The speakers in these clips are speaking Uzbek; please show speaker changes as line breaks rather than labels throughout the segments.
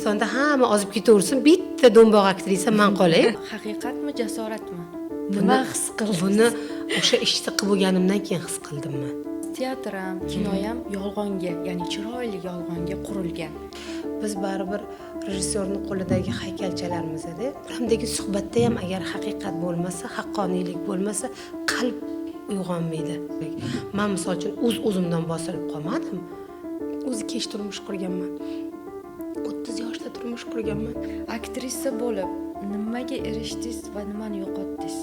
O'zbekistonda hamma ozib ketaversin, bitta do'mboq aktrisa man qolay.
Haqiqatmi, jasoratmi?
Nima his qildingiz?
Buni o'sha ishni qilib bo'lganimdan keyin his qildim man.
Teatr ham, kino ham yolg'onga, ya'ni chiroyli yolg'onga qurilgan.
Biz baribir rejissyorni qo'lidagi haykalchalarmiz-da. Hamdagi suhbatda ham agar haqiqat bo'lmasa, haqqoniylik bo'lmasa, qalb uyg'onmaydi. Man misol uchun o'z o'zimdan bosilib qolmadim. O'zi kech turmush qurganman. 30 yoshda turmush qurganman.
Aktrisa bo'lib nimaga erishdingiz va nimani yo'qotdingiz?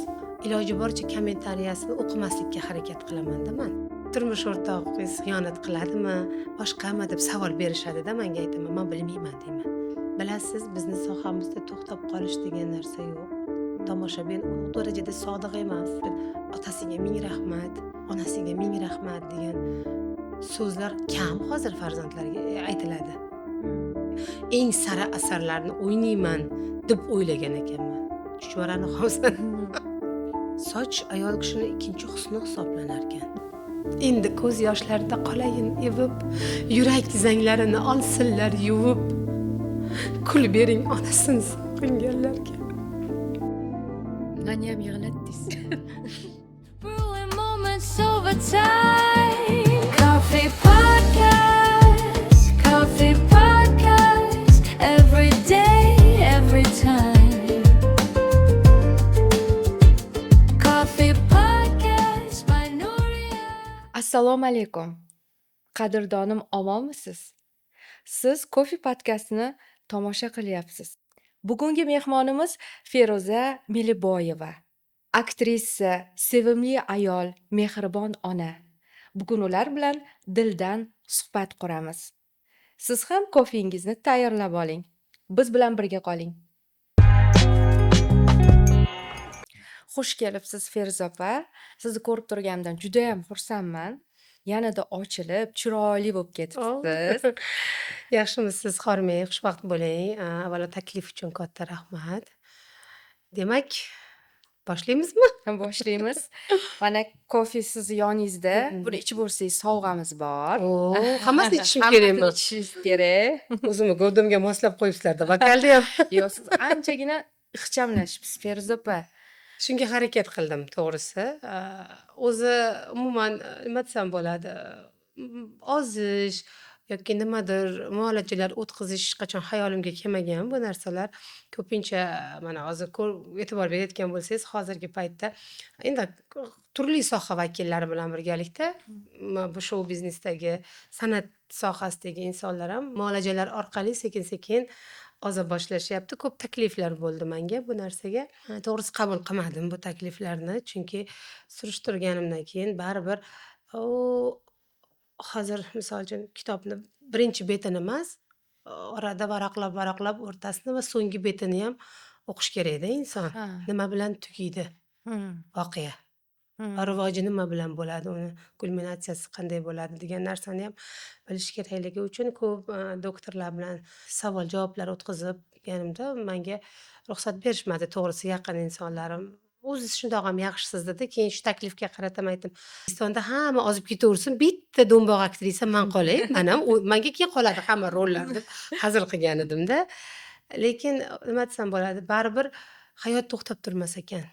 Iloji boricha kommentariyasini o'qimaslikka harakat qilamanda man. Turmush o'rtog'ingiz xiyonat qiladimi, boshqami deb savol berishadida, manga aytaman, man bilmayman deyman. Bilasiz, bizni sohamizda to'xtab qolish degan narsa yo'q. Tomoshabin u darajada sodiq emas. Otasiga ming rahmat, onasiga ming rahmat degan so'zlar kam hozir farzandlarga aytiladi. Eng sara asarlarni o'ynayman deb o'ylagan ekanman. Chuchvarani hozir. Soch ayol kishini ikkinchi husni hisoblanar ekan. Endi ko'z yoshlarida qolayin evib, yurak zanglarini olsinlar yuvib. Kul bering onasini sog'inganlarga.
Meni ham yig'latdingiz.
Brewing moments over time. Coffee podcast, coffee podcast. Every day, every time. Coffee podcast by Nuria.
Assalomu alaykum. Qadrdonim, omonmisiz? Siz Kofe podkastini tomosha qilyapsiz. Bugungi mehmonimiz Feruza Meliboyeva. Aktrisa, sevimli ayol, mehribon ona. Bugun ular bilan dildan suhbat quramiz. Siz ham kofeingizni tayyorlab oling. Biz bilan birga qoling. Xush kelibsiz, Feruza opa. Sizni ko'rib turganimdan juda ham xursandman. Yanada ochilib, chiroyli bo'lib ketibsiz.
Yaxshimisiz, hormang, xushvaqt bo'ling. Avvalo taklif uchun katta rahmat. Demak, boshlaymizmi?
Boshlaymiz. Mana kofe sizni yoningizda. Buni ichib bo'lsangiz sovg'amiz bor.
Oo, hammasini ichishim kerakmi?
Hammasini ichishingiz kerak.
O'zimni gavdamga moslab qo'yibsizlar-da, vokalni ham.
Yo'q, siz anchagina ixchamlashibsiz, Feruza opa.
Shunga harakat qildim, to'g'risi. O'zi umuman nima desam bo'ladi, ozish yoki nimadir muolajalar o'tkazish hech qachon hayolimga kelmagan bu narsalar. Ko'pincha mana hozir e'tibor berayotgan bo'lsangiz, hozirgi paytda endi turli soha vakillari bilan birgalikda bu shou biznesdagi, san'at sohasidagi insonlar ham muolajalar orqali sekin-sekin oza boshlashyapti. Ko'p takliflar bo'ldi menga bu narsaga. To'g'risi qabul qilmadim bu takliflarni, chunki surishtirganimdan keyin baribir u hozir misol uchun kitobni birinchi betini emas, orada varaqlab-varaqlab o'rtasini va so'nggi betini ham o'qish kerakda inson. Nima bilan tugaydi voqea. Va rivoji nima bilan bo'ladi, uni kulminatsiyasi qanday bo'ladi degan narsani ham bilish kerakligi uchun ko'p doktorlar bilan savol javoblar o'tkazib ganimda menga ruxsat berishmadi, to'g'risi, yaqin insonlarim. O'zingiz shundoq ham yaxshisiz dedi. Keyin shu taklifga qaratam aytdim, O'zbekistonda hamma ozib ketaversin, bitta do'mboq aktrisa man qolay. Man ham menga keyin qoladi hamma rollar deb hazil qilgan edimda. Lekin nima desam bo'ladi, baribir hayot to'xtab turmas ekan.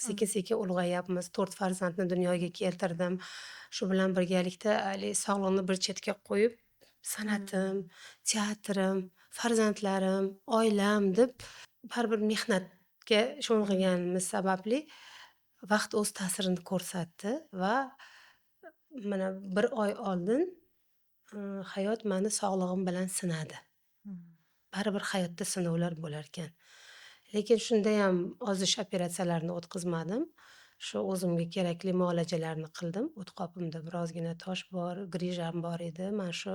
Sekin-sekin ulg'ayyapmiz. 4 farzandni dunyoga keltirdim. Shu bilan birgalikda haligi sog'liqni bir chetga qo'yib, san'atim, teatrim, farzandlarim, oilam deb baribir mehnatga sho'ng'iganimiz sababli vaqt o'z ta'sirini ko'rsatdi va mana bir oy oldin hayot mani sog'lig'im bilan sinadi. Baribir hayotda sinovlar bo'larkan. Lekin shundayam ozish operatsiyalarini o'tkazmadim. Shu o'zimga kerakli muolajalarni qildim. O't qopimda birozgina tosh bor, grijam bor edi. Man shu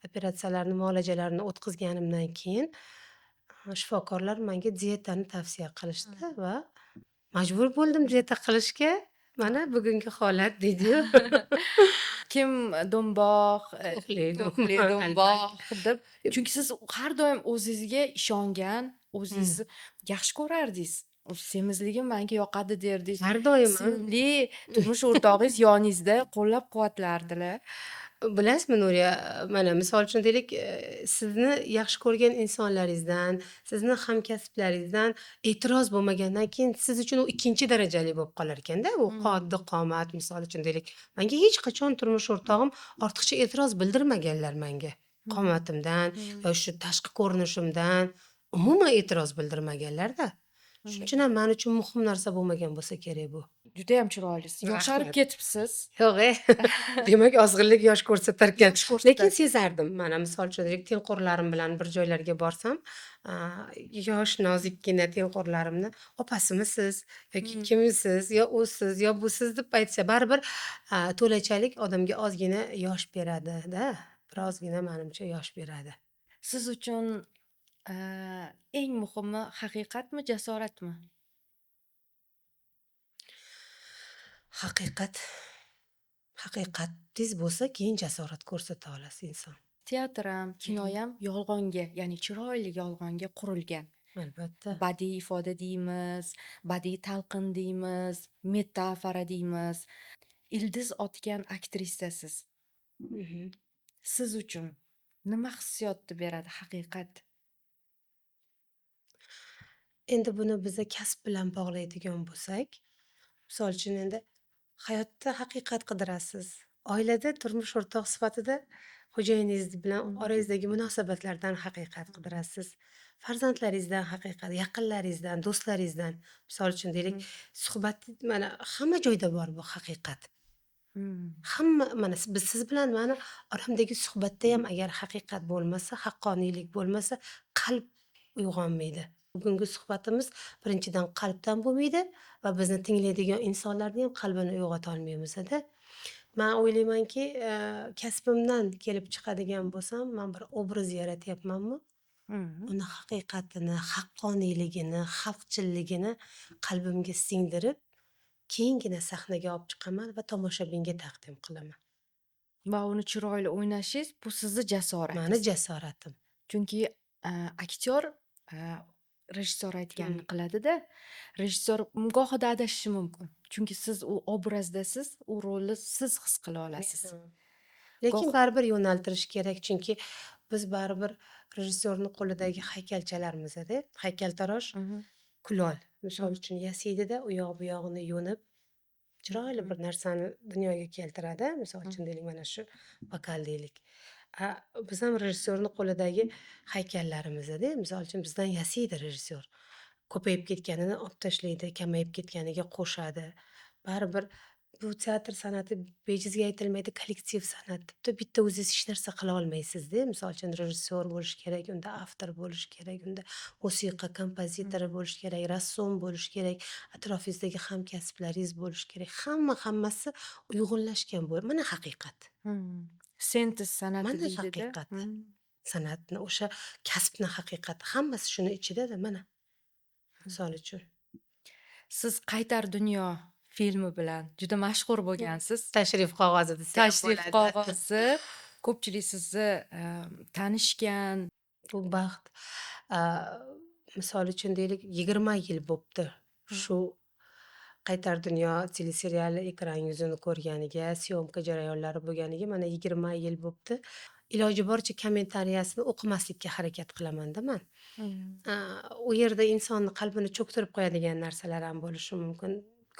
operatsiyalarni, muolajalarni o'tkazganimdan keyin shifokorlar menga dietani tavsiya qilishdi va majbur bo'ldim dieta qilishga. Mana bugungi holat deydi-yu.
Kim do'mboq,
To'qli
to'qli
do'mboq,
do'mboq deb. Chunki siz har doim o'zingizga ishongan, o'zingizni yaxshi ko'rardingiz. Semizligim menga yoqadi derdingiz.
Har doim.
Sevimli turmush o'rtog'ingiz yoningizda qo'llab-quvvatlardilar.
Bilasizmi, Nuriya, mana misol uchun deylik, sizni yaxshi ko'rgan insonlaringizdan, sizni hamkasblaringizdan e'tiroz bo'lmagandan keyin siz uchun u ikkinchi darajali bo'lib qolar ekanda, u qoddi qomat misol uchun deylik. Menga hech qachon turmush o'rtog'im ortiqcha e'tiroz bildirmaganlar menga. Qomatimdan yo shu tashqi ko'rinishimdan umuman e'tiroz bildirmaganlar-da. Shuning uchun ham men uchun muhim narsa bo'lmagan bo'lsa kerak bu.
Judayam chiroylisiz. Yosharib
Rahmat.
ketibsiz.
Yo'q, e. Demak, ozg'inlik yosh ko'rsatarkan.
Yosh ko'rsatadi.
Lekin sezardim. Mana misol uchun tengqurlarim bilan bir joylarga borsam, yosh nozikkina tengqurlarimni opasimisiz yoki kimisiz, yo u siz, yo bu siz deb aytsa, baribir to'lachalik odamga ozgina yosh beradi-da. Birozgina manimcha yosh beradi.
Siz uchun eng muhimi haqiqatmi, jasoratmi?
Haqiqat. Haqiqatingiz bo'lsa, keyin jasorat ko'rsata olasiz inson.
Teatr ham, kino ham yolg'onga, ya'ni chiroyli yolg'onga qurilgan.
Albatta.
Badiiy ifoda deymiz, badiiy talqin deymiz, metafora deymiz. Ildiz otgan aktrisasiz. Siz uchun nima hissiyotni beradi haqiqat?
Endi buni biza kasb bilan bog'laydigan bo'lsak, misol uchun endi hayotda haqiqat qidirasiz. Oilada turmush o'rtoq sifatida xo'jayiningiz bilan orangizdagi munosabatlardan haqiqat qidirasiz. Farzandlaringizdan haqiqat, yaqinlaringizdan, do'stlaringizdan. Misol uchun deylik, suhbat mana hamma joyda bor bu haqiqat. Hamma mana biz siz bilan mani oramdagi suhbatda ham agar haqiqat bo'lmasa, haqqoniylik bo'lmasa, qalb uyg'onmaydi. Bugungi suhbatimiz birinchidan qalbdan bo'lmaydi va bizni tinglaydigan insonlarni ham qalbini uyg'ota olmaymiz-da. Men o'ylaymanki, kasbimdan kelib chiqadigan bo'lsam, men bir obraz yaratyapmanmi? Uni haqiqatini, haqqoniyligini, xalqchilligini qalbimga singdirib, keyingina sahnaga olib chiqaman va tomoshabinga taqdim qilaman.
Va uni chiroyli o'ynashingiz bu sizni jasoratingiz.
Mani jasoratim.
Chunki aktyor rejissyor aytganini qiladi-da. Rejissyor gohida adashishi mumkin. Chunki siz u obrazdasiz, u rolni siz his qila olasiz.
Lekin baribir yo'naltirish kerak, chunki biz baribir rejissyorning qo'lidagi haykalchalarmiz-da. Haykaltarosh kulol. Misol uchun yasaydida, u yoq bu yog'ini yo'nib, chiroyli bir narsani dunyoga keltiradi. Misol uchun deylik, mana shu vokal deylik. Biz ham rejissyorning qo'lidagi haykallarimiz-da. Misol uchun bizdan yasaydi rejissyor. Ko'payib ketganini olib tashlaydi, kamayib ketganiga qo'shadi. Baribir bu teatr san'ati bejizga aytilmaydi, kollektiv san'at deb. Bitta o'zingiz hech narsa qila olmaysiz-da. Misol uchun rejissyor bo'lishi kerak, unda avtor bo'lishi kerak, unda musiqa kompozitori bo'lishi kerak, rassom bo'lishi kerak, atrofingizdagi hamkasblaringiz bo'lishi kerak. Hammasi uyg'unlashgan bo'ladi. Mana haqiqat.
Sintez san'ati
Mana
deydi-da.
haqiqat. San'atni, o'sha kasbni haqiqati hammasi shuni ichida-da mana. Misol uchun.
Siz Qaytar dunyo filmi bilan juda mashhur bo'lgansiz.
Tashrif qog'ozi desa ham
Tashrif
bo'ladi.
qog'ozi. Ko'pchilik sizni tanishgan.
Bu baxt. Misol uchun deylik, 20 yil bo'pti. Shu Qaytar dunyo teleseriali ekran yuzini ko'rganiga, syomka jarayonlari bo'lganiga mana 20 yil bo'pti. Iloji boricha kommentariyasini o'qimaslikka harakat qilaman-da man. U yerda insonni qalbini cho'ktirib qo'yadigan narsalar ham bo'lishi mumkin,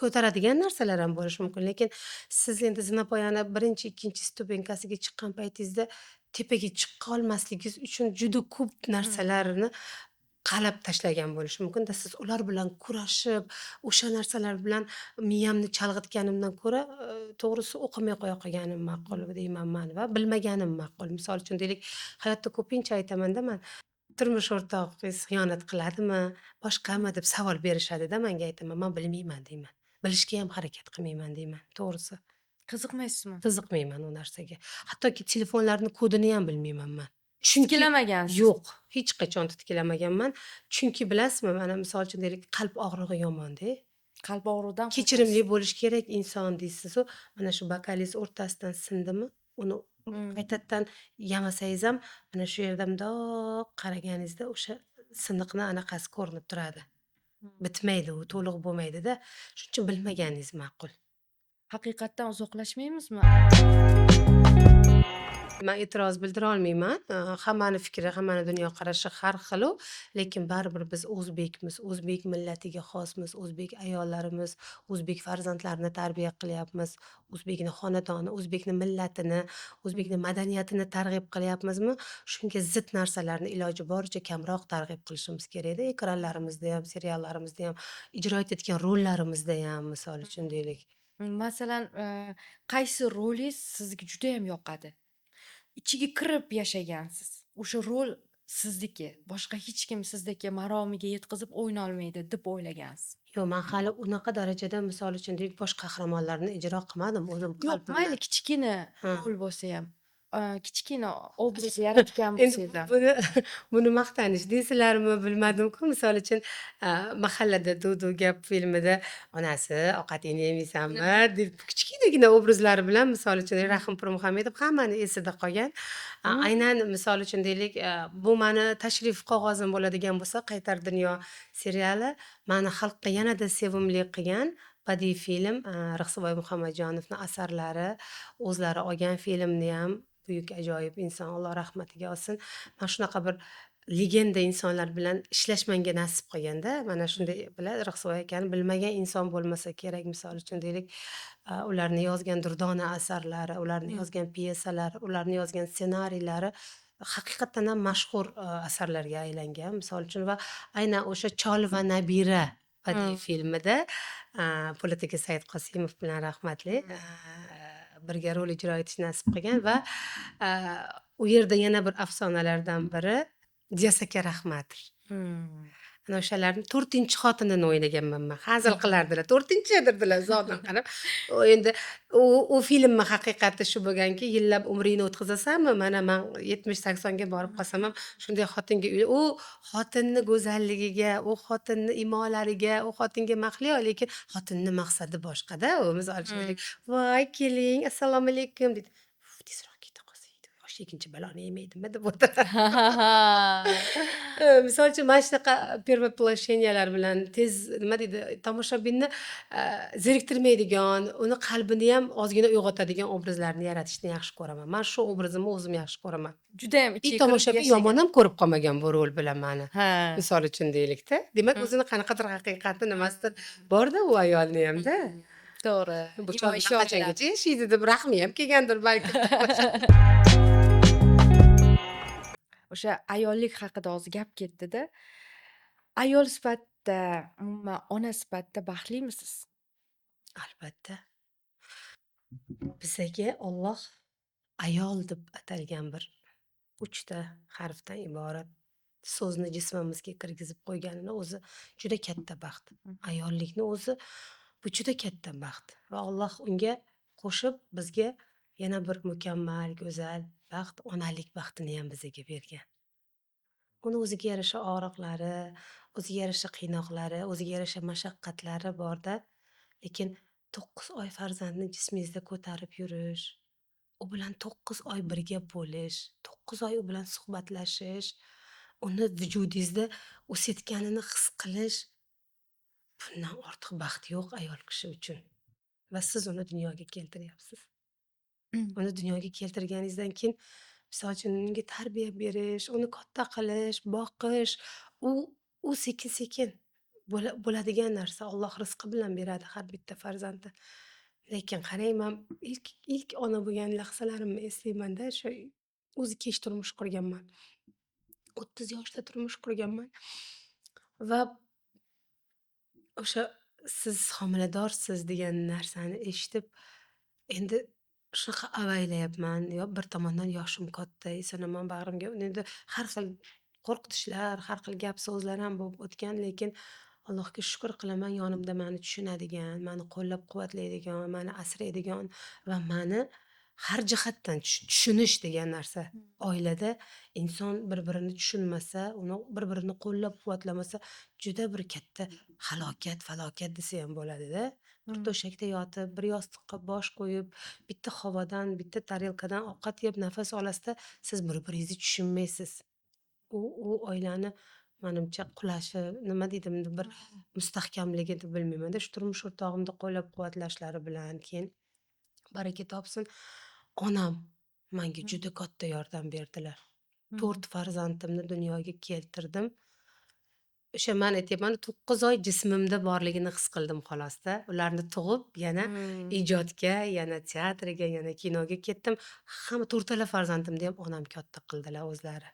ko'taradigan narsalar ham bo'lishi mumkin. Lekin siz endi zinapoyani birinchi, ikkinchi stupenkasiga chiqqan paytingizda tepaga chiqa olmasligingiz uchun juda ko'p narsalarni qalab tashlagan bo'lishi mumkin-da. Siz ular bilan kurashib, o'sha narsalar bilan miyamni chalg'itganimdan ko'ra, to'g'risi o'qimay qo'ya qolganim ma'qul deyman man va bilmaganim ma'qul. Misol uchun deylik, hayotda ko'pincha aytaman-da man, turmush o'rtog'ingiz xiyonat qiladimi, boshqami deb savol berishadi-da menga aytaman, man bilmayman deyman. Bilishga ham harakat qilmayman deyman, to'g'risi.
Qiziqmaysizmi?
Qiziqmayman u narsaga. Hattoki telefonlarni kodini ham bilmayman man. Chunki
Titkilamagansiz.
Yo'q, hech qachon titkilamaganman. Chunki bilasizmi, mana misol uchun deylik, qalb og'rig'i yomon-da.
Qalb og'rig'idan
Kechirimli bo'lish kerak inson deysiz-u, mana shu bokalingiz o'rtasidan sindimi, uni qaytadan yamasangiz ham mana shu yerda mundoq qaraganingizda o'sha siniqni anaqasi ko'rinib turadi. Bitmaydi u, to'liq bo'lmaydi-da. Shuning uchun bilmaganingiz ma'qul.
Haqiqatdan uzoqlashmaymizmi?
Man e'tiroz bildira olmayman. Hammani fikri, hammani dunyoqarashi har xil-u, lekin baribir biz o'zbekmiz, o'zbek millatiga xosmiz, o'zbek ayollarimiz, o'zbek farzandlarini tarbiya qilyapmiz, o'zbekni xonadoni, o'zbekni millatini, o'zbekni madaniyatini targ'ib qilyapmizmi, shunga zid narsalarni iloji boricha kamroq targ'ib qilishimiz kerakda. Ekranlarimizda ham, seriallarimizda ham, ijro etayotgan rollarimizda ham, misol uchun deylik.
Masalan, qaysi rolingiz sizga judayam yoqadi? Ichiga kirib yashagansiz. O'sha rol sizniki. Boshqa hech kim sizdagi maromiga yetkazib o'ynolmaydi deb o'ylagansiz.
Yo'q, man hali unaqa darajada, misol uchun deylik, bosh qahramonlarni ijro qilmadim o'zim
Yo'q,
qalbimdan.
Mayli, kichkina rol bo'lsa ham, kichkina obraz yaratgan
Endi
bo'lsangiz ham.
buni maqtanish deysizlarmi, bilmadim-ku. Misol uchun, "Mahallada duv-duv gap" filmida onasi "Ovqatingni yemaysanmi?" deb kichkinagina obrazlari bilan, misol uchun, Rahim Pirmuhammedov hammani esida qolgan. Aynan misol uchun deylik, bu mani tashrif qog'ozim bo'ladigan bo'lsa, "Qaytar dunyo" seriali mani xalqqa yanada sevimli qilgan badiiy film, Rixsiboy Muhammadjonovni asarlari, o'zlari olgan filmniyam buyuk ajoyib inson, Alloh rahmatiga olsin. Man shunaqa bir legenda insonlar bilan ishlash menga nasib qilganda, mana shunday bilan Rixsiboy akani bilmagan inson bo'lmasa kerak, misol uchun deylik, ularni yozgan durdona asarlari, ularni yozgan pyesalari, ularni yozgan ssenariylari haqiqatdan ham mashhur asarlarga aylangan, misol uchun, va aynan o'sha "Chol va nabira" badiiy filmida Po'lat aka Saidqosimov bilan rahmatli birga rol ijro etish nasib qilgan va u yerda yana bir afsonalardan biri Diyas aka Rahmatov. Ana o'shalarni to'rtinchi xotinini o'ynaganman man. Hazil qilardilar. To'rtinchi derdilar uzoqdan qarab. U endi u filmni haqiqati shu bo'lganki, yillab umringni o'tkazasanmi, mana man 70-80 ga borib qolsam ham shunday xotinga u xotinni go'zalligiga, u xotinni imolariga, u xotinga mahliyo, lekin xotinni maqsadi boshqada. U misol uchun deylik, "Voy keling, assalomu alaykum" deydi. "Uf, tezroq keta qolsang, yoshligincha baloni yemaydimi" deb o'tiradi. Misol uchun, mana shunaqa перевоплощения lar bilan tez, nima deydi, tomoshabinni zeriktirmaydigan, uni qalbini ham ozgina uyg'otadigan obrazlarni yaratishni yaxshi ko'raman. Man shu obrazimni o'zim yaxshi ko'raman.
Judayam
И
ichiga kirib
tomoshabin
yashagan.
Yomon ham ko'rib qolmagan bu rol bilan mani. Misol uchun deylikda. Demak, o'zini qanaqadir haqiqati nimasidir borda u ayolni hamda.
To'g'ri.
Bu
Imo
chol bilan
ishoralar.
qachongacha yashaydi deb rahmi ham kelgandir balkim.
O'sha ayollik haqida hozir gap ketdi-da. Ayol sifatida, umuman ona sifatida baxtlimisiz?
Albatta. Bizaga Olloh ayol deb atalgan bir 3 ta harfdan iborat so'zni jismimizga kirgizib qo'yganini o'zi juda katta baxt. Ayollikni o'zi bu juda katta baxt va Alloh unga qo'shib bizga yana bir mukammal, go'zal baxt, onalik baxtini ham bizaga bergan. Uni o'ziga yarasha og'riqlari, o'ziga yarasha qiynoqlari, o'ziga yarasha mashaqqatlari borda. Lekin 9 oy farzandni jismingizda ko'tarib yurish, u bilan 9 oy birga bo'lish, 9 oy u bilan suhbatlashish, uni vujudingizda o'sayotganini his qilish, bundan ortiq baxt yo'q ayol kishi uchun. Va siz uni dunyoga keltiryapsiz. Uni dunyoga keltirganingizdan keyin, misol uchun, unga tarbiya berish, uni katta qilish, boqish, u sekin-sekin bo'ladigan narsa. Alloh rizqi bilan beradi har bitta farzandni. Lekin qarang, man ilk ona bo'lgan lahzalarimni eslaymanda, shu o'zi kech turmush qurganman. 30 yoshda turmush qurganman va o'sha siz homiladorsiz degan narsani eshitib, endi shunaqa avaylayapman. Yo bir tomondan yoshim katta, eson-omon bag'rimga endi har xil qo'rqitishlar, har xil gap so'zlar ham bo'lib o'tgan, lekin Allohga shukur qilaman, yonimda mani tushunadigan, mani qo'llab-quvvatlaydigan, mani asraydigan va mani har jihatdan tushunish degan narsa. Oilada inson bir-birini tushunmasa, uni bir-birini qo'llab-quvvatlamasa, juda bir katta halokat, falokat desa ham bo'ladida. Bir to'shakda yotib, bir yostiqqa bosh qo'yib, bitta xovadan, bitta tarelkadan ovqat yeb nafas olasizda, siz bir-biringizni tushunmaysiz. U oilani manimcha qulashi, nima deydi, bir mustahkamligi deb bilmaymanda. Shu turmush o'rtog'imni qo'llab-quvvatlashlari bilan keyin baraka topsin onam Menga juda katta yordam berdilar. 4 farzandimni dunyoga keltirdim. O'sha man aytyapman, 9 oy jismimda borligini his qildim xolosda. Ularni tug'ib, yana ijodga, yana teatrga, yana kinoga ketdim. Hamma to'rtala farzandimni ham onam katta qildilar o'zlari.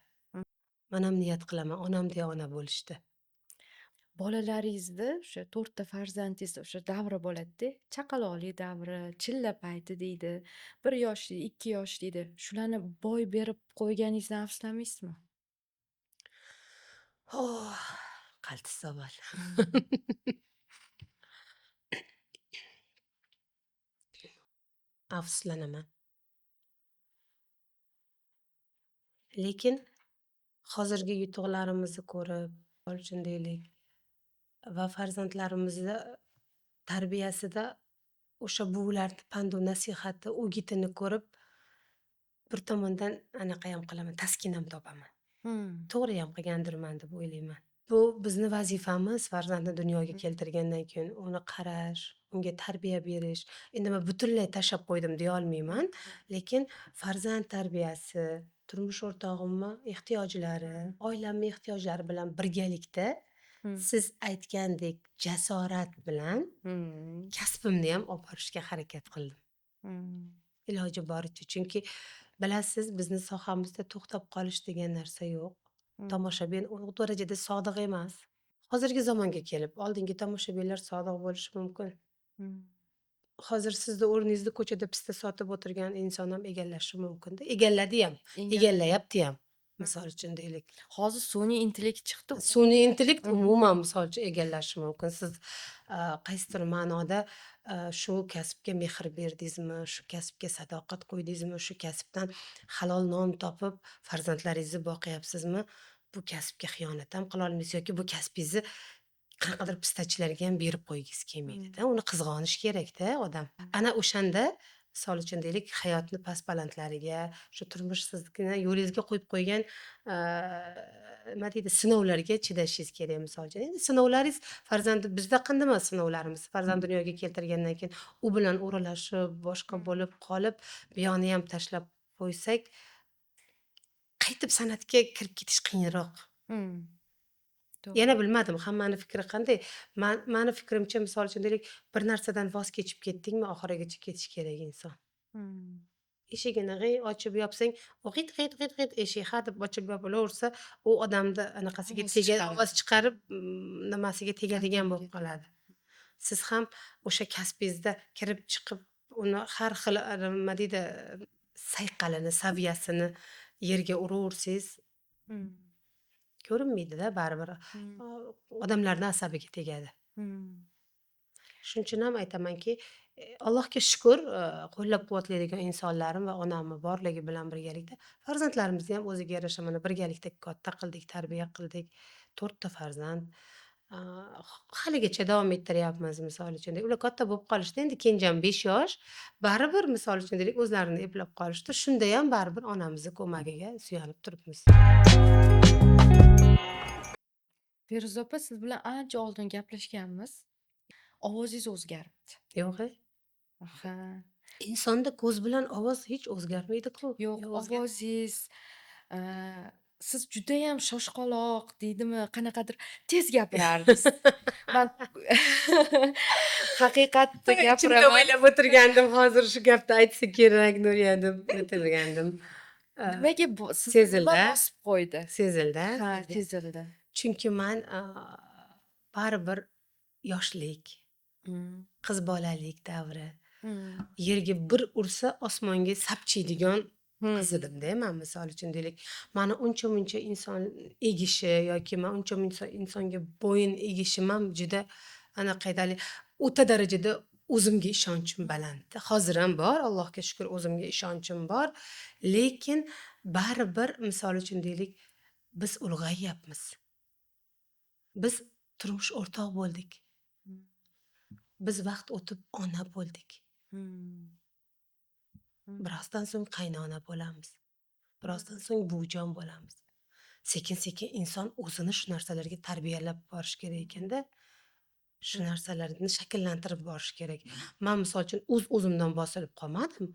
Man ham niyat qilaman, onamdek ona bo'lishdi.
Bolalaringizni, o'sha 4 ta farzandingiz o'sha davri bo'ladi-da, chaqaloqlik davri, chilla payti deydi, 1 yoshli, 2 yosh deydi. Shularni boy berib qo'yganingizdan afsuslanmaysizmi?
Oh, qaltis savol. Afsuslanaman. Lekin hozirgi yutuqlarimizni ko'rib, misol deylik, va farzandlarimizni tarbiyasida o'sha buvilarni pandu nasihati, o'gitini ko'rib, bir tomondan anaqayam qilaman, taskin ham topaman. To'g'riyam qilgandirman deb o'ylayman. Bu bizni vazifamiz, farzandni dunyoga keltirgandan keyin uni qarash, unga tarbiya berish. Endi men butunlay tashlab qo'ydim deya olmayman, lekin farzand tarbiyasi, turmush o'rtog'imni ehtiyojlari, oilamni ehtiyojlari bilan birgalikda siz aytgandek jasorat bilan kasbimni ham olib borishga harakat qildim. Iloji boricha, chunki bilasiz, bizni sohamizda to'xtab qolish degan narsa yo'q. Tomoshabin u darajada sodiq emas. Hozirgi zamonga kelib, oldingi tomoshabinlar sodiq bo'lishi mumkin. Hozir sizni o'rningizda ko'chada pista sotib o'tirgan inson ham egallashi mumkin-da. Egalladi ham, egallayapti ham. Misol uchun deylik.
Hozir sun'iy intellekt chiqdi.
Sun'iy intellekt umuman misol uchun egallashi mumkin. Siz qaysidir ma'noda shu kasbga mehr berdingizmi, shu kasbga sadoqat qo'ydingizmi, shu kasbdan halol non topib farzandlaringizni boqyapsizmi? Bu kasbga xiyonat ham qila olmaysiz yoki bu kasbingizni qanaqadir pistachilarga ham berib qo'ygingiz kelmaydi-da. Uni qizg'onish kerak-da odam. Ana o'shanda misol uchun deylik, hayotni past-balandlariga, shu turmush sizgina yo'lingizga qo'yib qo'ygan nima deydi, sinovlarga chidashingiz kerak misol uchun. Endi sinovlaringiz farzand bizda qanday emas sinovlarimiz. Farzand dunyoga keltirgandan keyin u bilan o'ralashib, boshqa bo'lib qolib, buyog'ini ham tashlab qo'ysak, qaytib san'atga kirib ketish qiyinroq. Yana bilmadim, hammani fikri qanday. Mani fikrimcha, misol uchun deylik, bir narsadan voz kechib ketdingmi, oxirigacha ketish kerak inson. Eshigini g'iy ochib yopsang, u g'it g'it g'it g'it eshik ha deb ochib yopilaversa, u odamni anaqasiga ovoz chiqarib, nimasiga tegadigan bo'lib qoladi. Siz ham o'sha kasbingizda kirib chiqib, uni har xil nima deydi, sayqalini, saviyasini yerga uraversangiz, ko'rinmaydi-da baribir. Odamlarning asabiga tegadi. Shuning uchun ham aytamanki, Allohga shukur, qo'llab-quvvatlaydigan insonlarim va onamni borligi bilan birgalikda farzandlarimizni ham o'ziga yarasha mana birgalikda katta qildik, tarbiya qildik. 4 ta farzand. Haligacha davom ettiryapmiz misol uchun. Ular katta bo'lib qolishdi. Endi kenjam 5 yosh. Baribir misol uchun deylik, o'zlarini eplab qolishdi. Shunda ham baribir onamizni ko'magiga suyanib turibmiz.
Feruza opa, siz bilan ancha oldin gaplashganmiz. Ovozingiz o'zgaribdi.
Yo'q-e?
Ha.
Insonda ko'z bilan ovoz hech o'zgarmaydi-ku.
Yo'q, ovozingiz, siz judayam shoshqaloq deydimi, qanaqadir tez gapirardingiz. Man haqiqatni
Ichimda
gapiraman.
o'ylab o'tirgandim, hozir shu gapni aytsa kerak Nuriya deb o'tirgandim.
Nimaga bu sizni nima
Sezildi.
bosib qo'ydi?
Sezildi.
Ha, sezildi.
Chunki man baribir yoshlik, qiz bolalik davri, yerga bir ursa osmonga sapchiydigan qiz edimda man misol uchun deylik. Mani uncha-muncha inson egishi yoki man uncha-muncha insonga bo'yin egishim ham juda anaqa o'ta darajada o'zimga ishonchim baland. Hozir ham bor, Allohga shukr, o'zimga ishonchim bor. Lekin baribir misol uchun deylik, biz ulg'ayyapmiz. Biz turmush o'rtoq bo'ldik. Biz vaqt o'tib ona bo'ldik. Birozdan so'ng qaynona bo'lamiz. Birozdan so'ng buvijon bo'lamiz. Sekin-sekin inson o'zini shu narsalarga tarbiyalab borish kerak ekanda, shu narsalarni shakllantirib borish kerak. Man misol uchun o'z-o'zimdan bosilib qolmadim.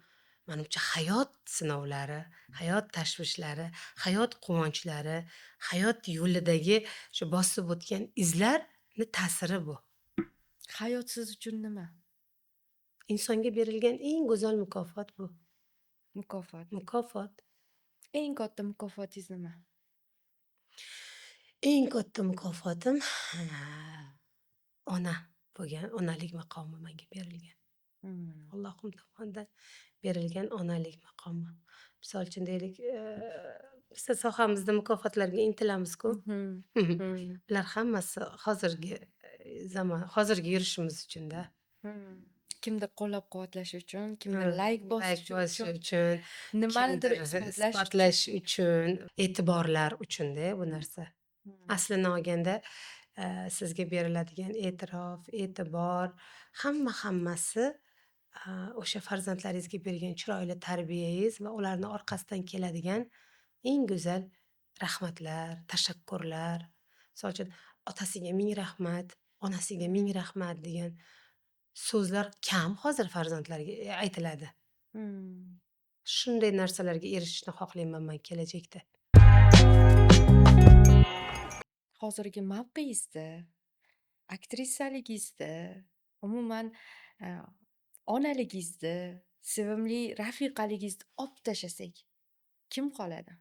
Manimcha, hayot sinovlari, hayot tashvishlari, hayot quvonchlari, hayot yo'lidagi shu bosib o'tgan izlarni ta'siri bu.
Hayot siz uchun nima?
Insonga berilgan eng go'zal mukofot bu.
Mukofot.
Mukofot.
Eng katta mukofotingiz nima?
Eng katta mukofotim ona bo'lgan, onalik maqomi menga berilgan. Allohim tomonidan berilgan onalik maqomi. Misol uchun deylik, biza sohamizda mukofotlarga intilamiz-ku. Bular hammasi hozirgi zamon, hozirgi yurishimiz uchun-da.
Kimdir qo'llab-quvvatlash uchun, kimdir layk bosish
Layk bosish
uchun,
uchun,
nimanidir
kimdir
isbotlash uchun.
Isbotlash uchun, e'tiborlar uchun-da bu narsa. Aslini olganda, sizga beriladigan e'tirof, e'tibor, hammasi o'sha farzandlaringizga bergan chiroyli tarbiyangiz va ularni orqasidan keladigan eng go'zal rahmatlar, tashakkurlar. Misol uchun, otasiga ming rahmat, onasiga ming rahmat degan so'zlar kam hozir farzandlarga aytiladi. Shunday narsalarga erishishni xohlayman man kelajakda.
Hozirgi mavqeyingizda, aktrisaligingizda, umuman, onaligingizda, sevimli rafiqaligingizni olib tashlasak, kim qoladi?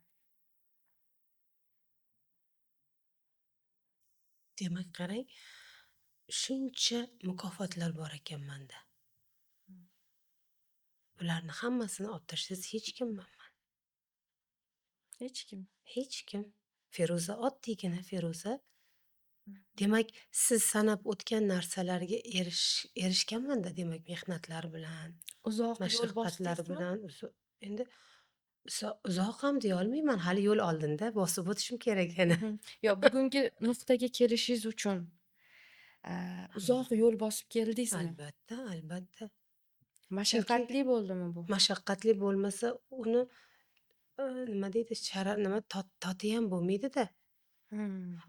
Demak, qarang, shuncha mukofotlar bor ekan manda. Bularni hammasini olib tashlasangiz, hech kimman man.
Hech kim.
Hech kim. Feruza, oddiygina Feruza. Demak, siz sanab o'tgan narsalarga erishganman-da, demak, mehnatlar bilan,
Uzoq yo'l
mashaqqatlar
bosdingizmi?
bilan. Endi uzoq ham deya olmayman, hali yo'l oldinda, bosib o'tishim kerak yana.
Yo'q, bugungi nuqtaga kelishingiz uchun uzoq yo'l bosib keldingizmi?
Albatta, albatta.
Mashaqqatli bo'ldimi bu?
Mashaqqatli bo'lmasa, uni nima deydi, shara nima toti ham bo'lmaydi-da.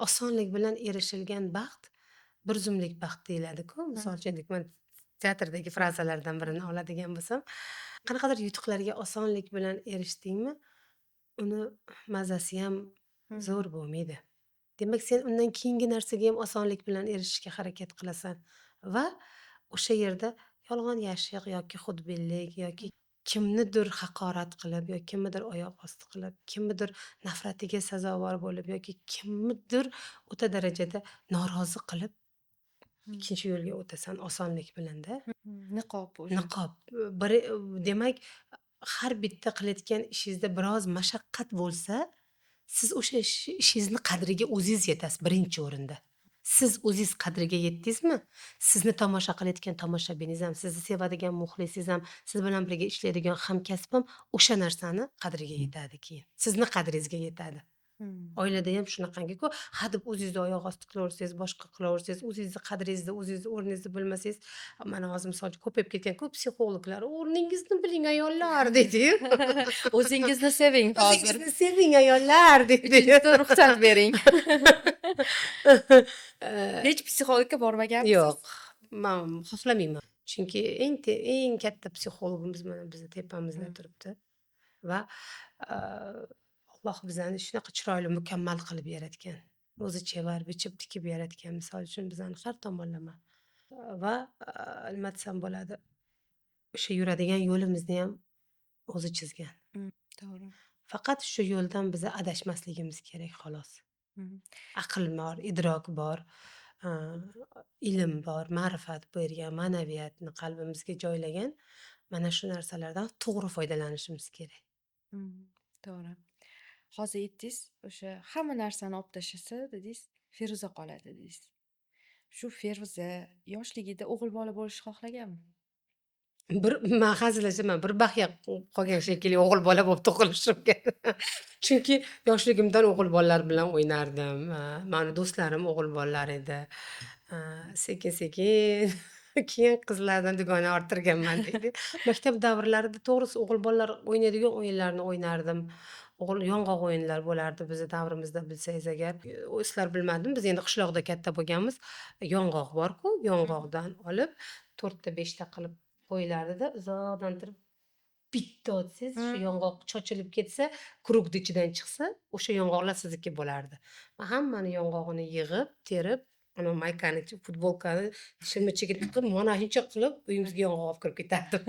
Osonlik bilan erishilgan baxt bir zumlik baxt deyiladi-ku. Misol uchun, man teatrdagi frazalardan birini oladigan bo'lsam, qanaqadir yutuqlarga osonlik bilan erishdingmi, uni mazasi ham zo'r bo'lmaydi. Demak, sen undan keyingi narsaga ham osonlik bilan erishishga harakat qilasan va o'sha yerda yolg'on yashiq yoki xudbinlik yoki kimnidir haqorat qilib yoki kimnidir oyoq osti qilib, kimnidir nafratiga sazovor bo'lib yoki kimnidir o'ta darajada norozi qilib ikkinchi yo'lga o'tasan osonlik bilan-da.
Niqob o'sha.
Niqob. Bir, demak, har bitta qilayotgan ishingizda biroz mashaqqat bo'lsa, siz o'sha ishingizni qadriga o'zingiz yetasiz birinchi o'rinda. Siz o'zingiz qadriga yetdingizmi, sizni tomosha qilayotgan tomoshabiningiz ham, sizni sevadigan muxlisingiz ham, siz bilan birga ishlaydigan hamkasb ham o'sha narsani qadriga yetadi keyin. Sizni qadringizga yetadi. Oilada ham shunaqangi-ku, hadeb o'zingizni oyoq osti qilaversangiz, boshqa qilaversangiz, o'zingizni qadringizni, o'zingizni o'rningizni bilmasangiz, mana hozir misol uchun ko'payib ketgan-ku psixologlar, o'rningizni biling ayollar deydi-yu.
O'zingizni seving hozir.
O'zingizni seving ayollar deydi.
Uchinchisi ruxsat bering. Hech psixologga bormaganmisiz?
Yo'q, man xohlamayman. Chunki eng katta psixologimiz mana bizni tepamizda turibdi va Alloh bizani shunaqa chiroyli mukammal qilib yaratgan. O'zi chevar bichib tikib yaratgan, misol uchun, bizani har tomonlama. Va nima desam bo'ladi, o'sha yuradigan yo'limizni ham o'zi chizgan.
To'g'ri.
Faqat shu yo'ldan biza adashmasligimiz kerak, xolos. Aql bor, idrok bor, ilm bor, ma'rifat bergan, ma'naviyatni qalbimizga joylagan. Mana shu narsalardan to'g'ri foydalanishimiz kerak.
To'g'ri. Hozir aytdingiz, o'sha hamma narsani olib tashlasa dedingiz, Feruza qoladi dedingiz. Shu Feruza yoshligida o'g'il bola bo'lishni xohlaganmi?
Bir man hazillashaman, bir baxya qolgan shekilli o'g'il bola bo'lib tug'ilishimga. Chunki yoshligimdan o'g'il bolalar bilan o'ynardim. Mani do'stlarim o'g'il bolalar edi. Sekin-sekin keyin qizlardan dugona orttirganman deydi. Maktab davrlarida to'g'risi o'g'il bolalar o'ynaydigan o'yinlarni o'ynardim. O'g'il yong'oq o'yinlar bo'lardi bizni davrimizda, bilsangiz agar. Sizlar bilmadim, biz endi qishloqda katta bo'lganmiz. Yong'oq bor-ku, yong'oqdan olib 4 ta 5 ta qilib qo'yilardida, uzoqdan turib Bitta otsangiz, shu yong'oq chochilib ketsa, круг ni ichidan chiqsa, o'sha yong'oqlar sizniki bo'lardi. Man hammani yong'og'ini yig'ib, terib, ana maykani, futbolkani shimni ichiga tiqib, mana shuncha qilib uyimizga yong'oq olib kirib ketardim.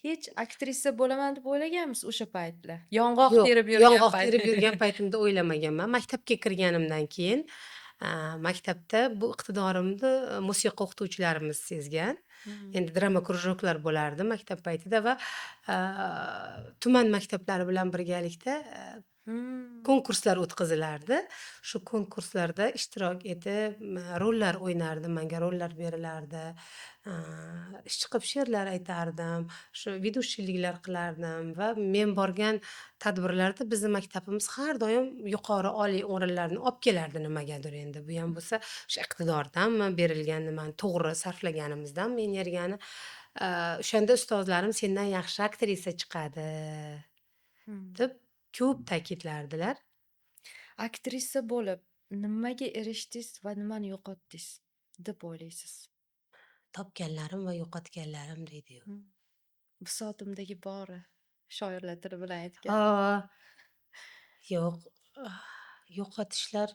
Hech aktrisa bo'laman deb o'ylaganmisiz o'sha paytlar? Yong'oq
Yo'q,
terib yurgan
yong'oq
payt.
Terib yurgan paytimda o'ylamaganman. Maktabga kirganimdan keyin, maktabda bu iqtidorimni musiqa o'qituvchilarimiz sezgan. Endi drama кружок lar bo'lardi maktab paytida va tuman maktablari bilan birgalikda konkurslar o'tkazilardi. Shu konkurslarda ishtirok etib, rollar o'ynardim, manga rollar berilardi. Chiqib she'rlar aytardim, shu ведущий liklar qilardim va men borgan tadbirlarda bizni maktabimiz har doim yuqori oliy o'rinlarni olib kelardi nimagadir endi. Bu ham bo'lsa o'sha iqtidordanmi, berilgan nimani to'g'ri sarflaganimizdanmi energiyani. O'shanda ustozlarim sendan yaxshi aktrisa chiqadi deb ko'p ta'kidlardilar.
Aktrisa bo'lib nimaga erishdingiz va nimani yo'qotdingiz deb o'ylaysiz?
Topganlarim va yo'qotganlarim deydi-yu.
Bisotimdagi bori, shoirlar tili bilan aytganda.
Yo'q, yo'qotishlar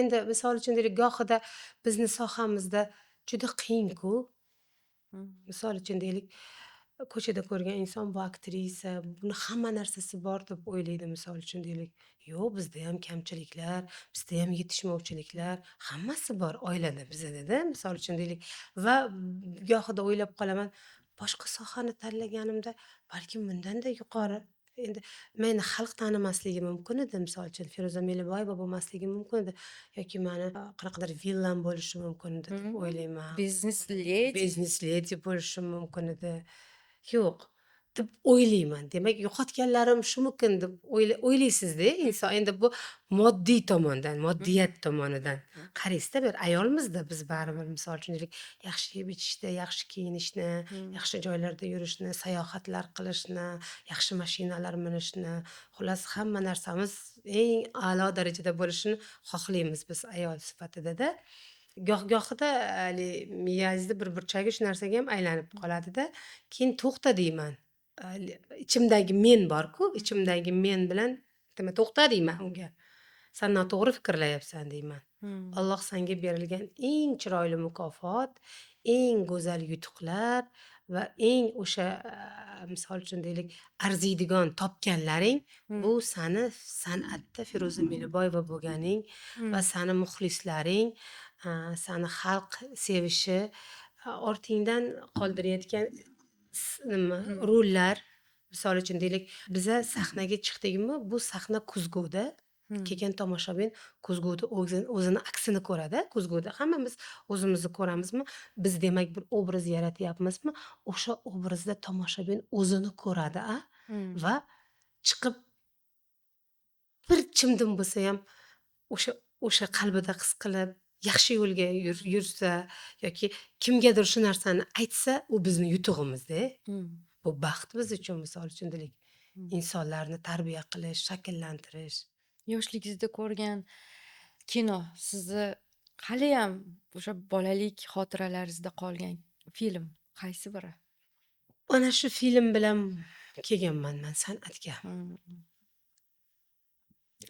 endi, misol uchun deylik, gohida bizni sohamizda juda qiyin-ku. Misol uchun deylik, ko'chada ko'rgan inson bu aktrisa, buni hamma narsasi bor deb o'ylaydi, misol uchun deylik. Yo'q, bizda ham kamchiliklar, bizda ham yetishmovchiliklar, hammasi bor oilada bizada-da, misol uchun deylik. Va gohida o'ylab qolaman, boshqa sohani tanlaganimda balkim bundanda yuqori, endi meni xalq tanimasligi mumkin edi, misol uchun Feruza Meliboyeva bo'lmasligi mumkin edi yoki mani qanaqadir villam bo'lishi mumkin edi deb o'ylayman.
Biznes ledi.
Biznes ledi bo'lishim mumkin edi. Yo'q, deb o'ylayman. Demak, yo'qotganlarim shumikin deb o'ylaysizda inson. Endi bu moddiy tomondan, moddiyat tomonidan qaraysizda, bir ayolmizda biz baribir, misol uchun deylik, yaxshi yeb ichishni, yaxshi kiyinishni, yaxshi joylarda yurishni, sayohatlar qilishni, yaxshi mashinalar minishni, xullas hamma narsamiz eng a'lo darajada bo'lishini xohlaymiz biz ayol sifatida-da. Goh-gohida haligi miyangizni bir burchagi shu narsaga ham aylanib qoladida, keyin to'xta deyman. Ichimdagi men bor-ku, ichimdagi men bilan nima, to'xta deyman unga. San noto'g'ri fikrlayapsan deyman. Alloh senga berilgan eng chiroyli mukofot, eng go'zal yutuqlar va eng o'sha, misol uchun deylik, arziydigan topganlaring bu sani san'atda Feruza Meliboyeva bo'lganing va sani muxlislaring, sani xalq sevishi, ortingdan qoldirayotgan nima rollar. Misol uchun deylik, biza sahnaga chiqdikmi, bu sahna ko'zguda. Kelgan tomoshabin ko'zguda o'zini aksini ko'radi. Ko'zguda hammamiz o'zimizni ko'ramizmi? Biz demak bir obraz yaratyapmizmi? O'sha obrazda tomoshabin o'zini ko'radi, a? Va chiqib bir chimdim bo'lsa ham o'sha qalbida his qilib, yaxshi yo'lga yursa yoki kimgadir shu narsani aytsa, u bizni yutug'imizda. Bu baxt biz uchun, misol uchun deylik. Insonlarni tarbiya qilish, shakllantirish.
Yoshligingizda ko'rgan kino sizni haliyam o'sha bolalik xotiralaringizda qolgan film qaysi biri?
Ana shu film bilan kelganman man san'atga.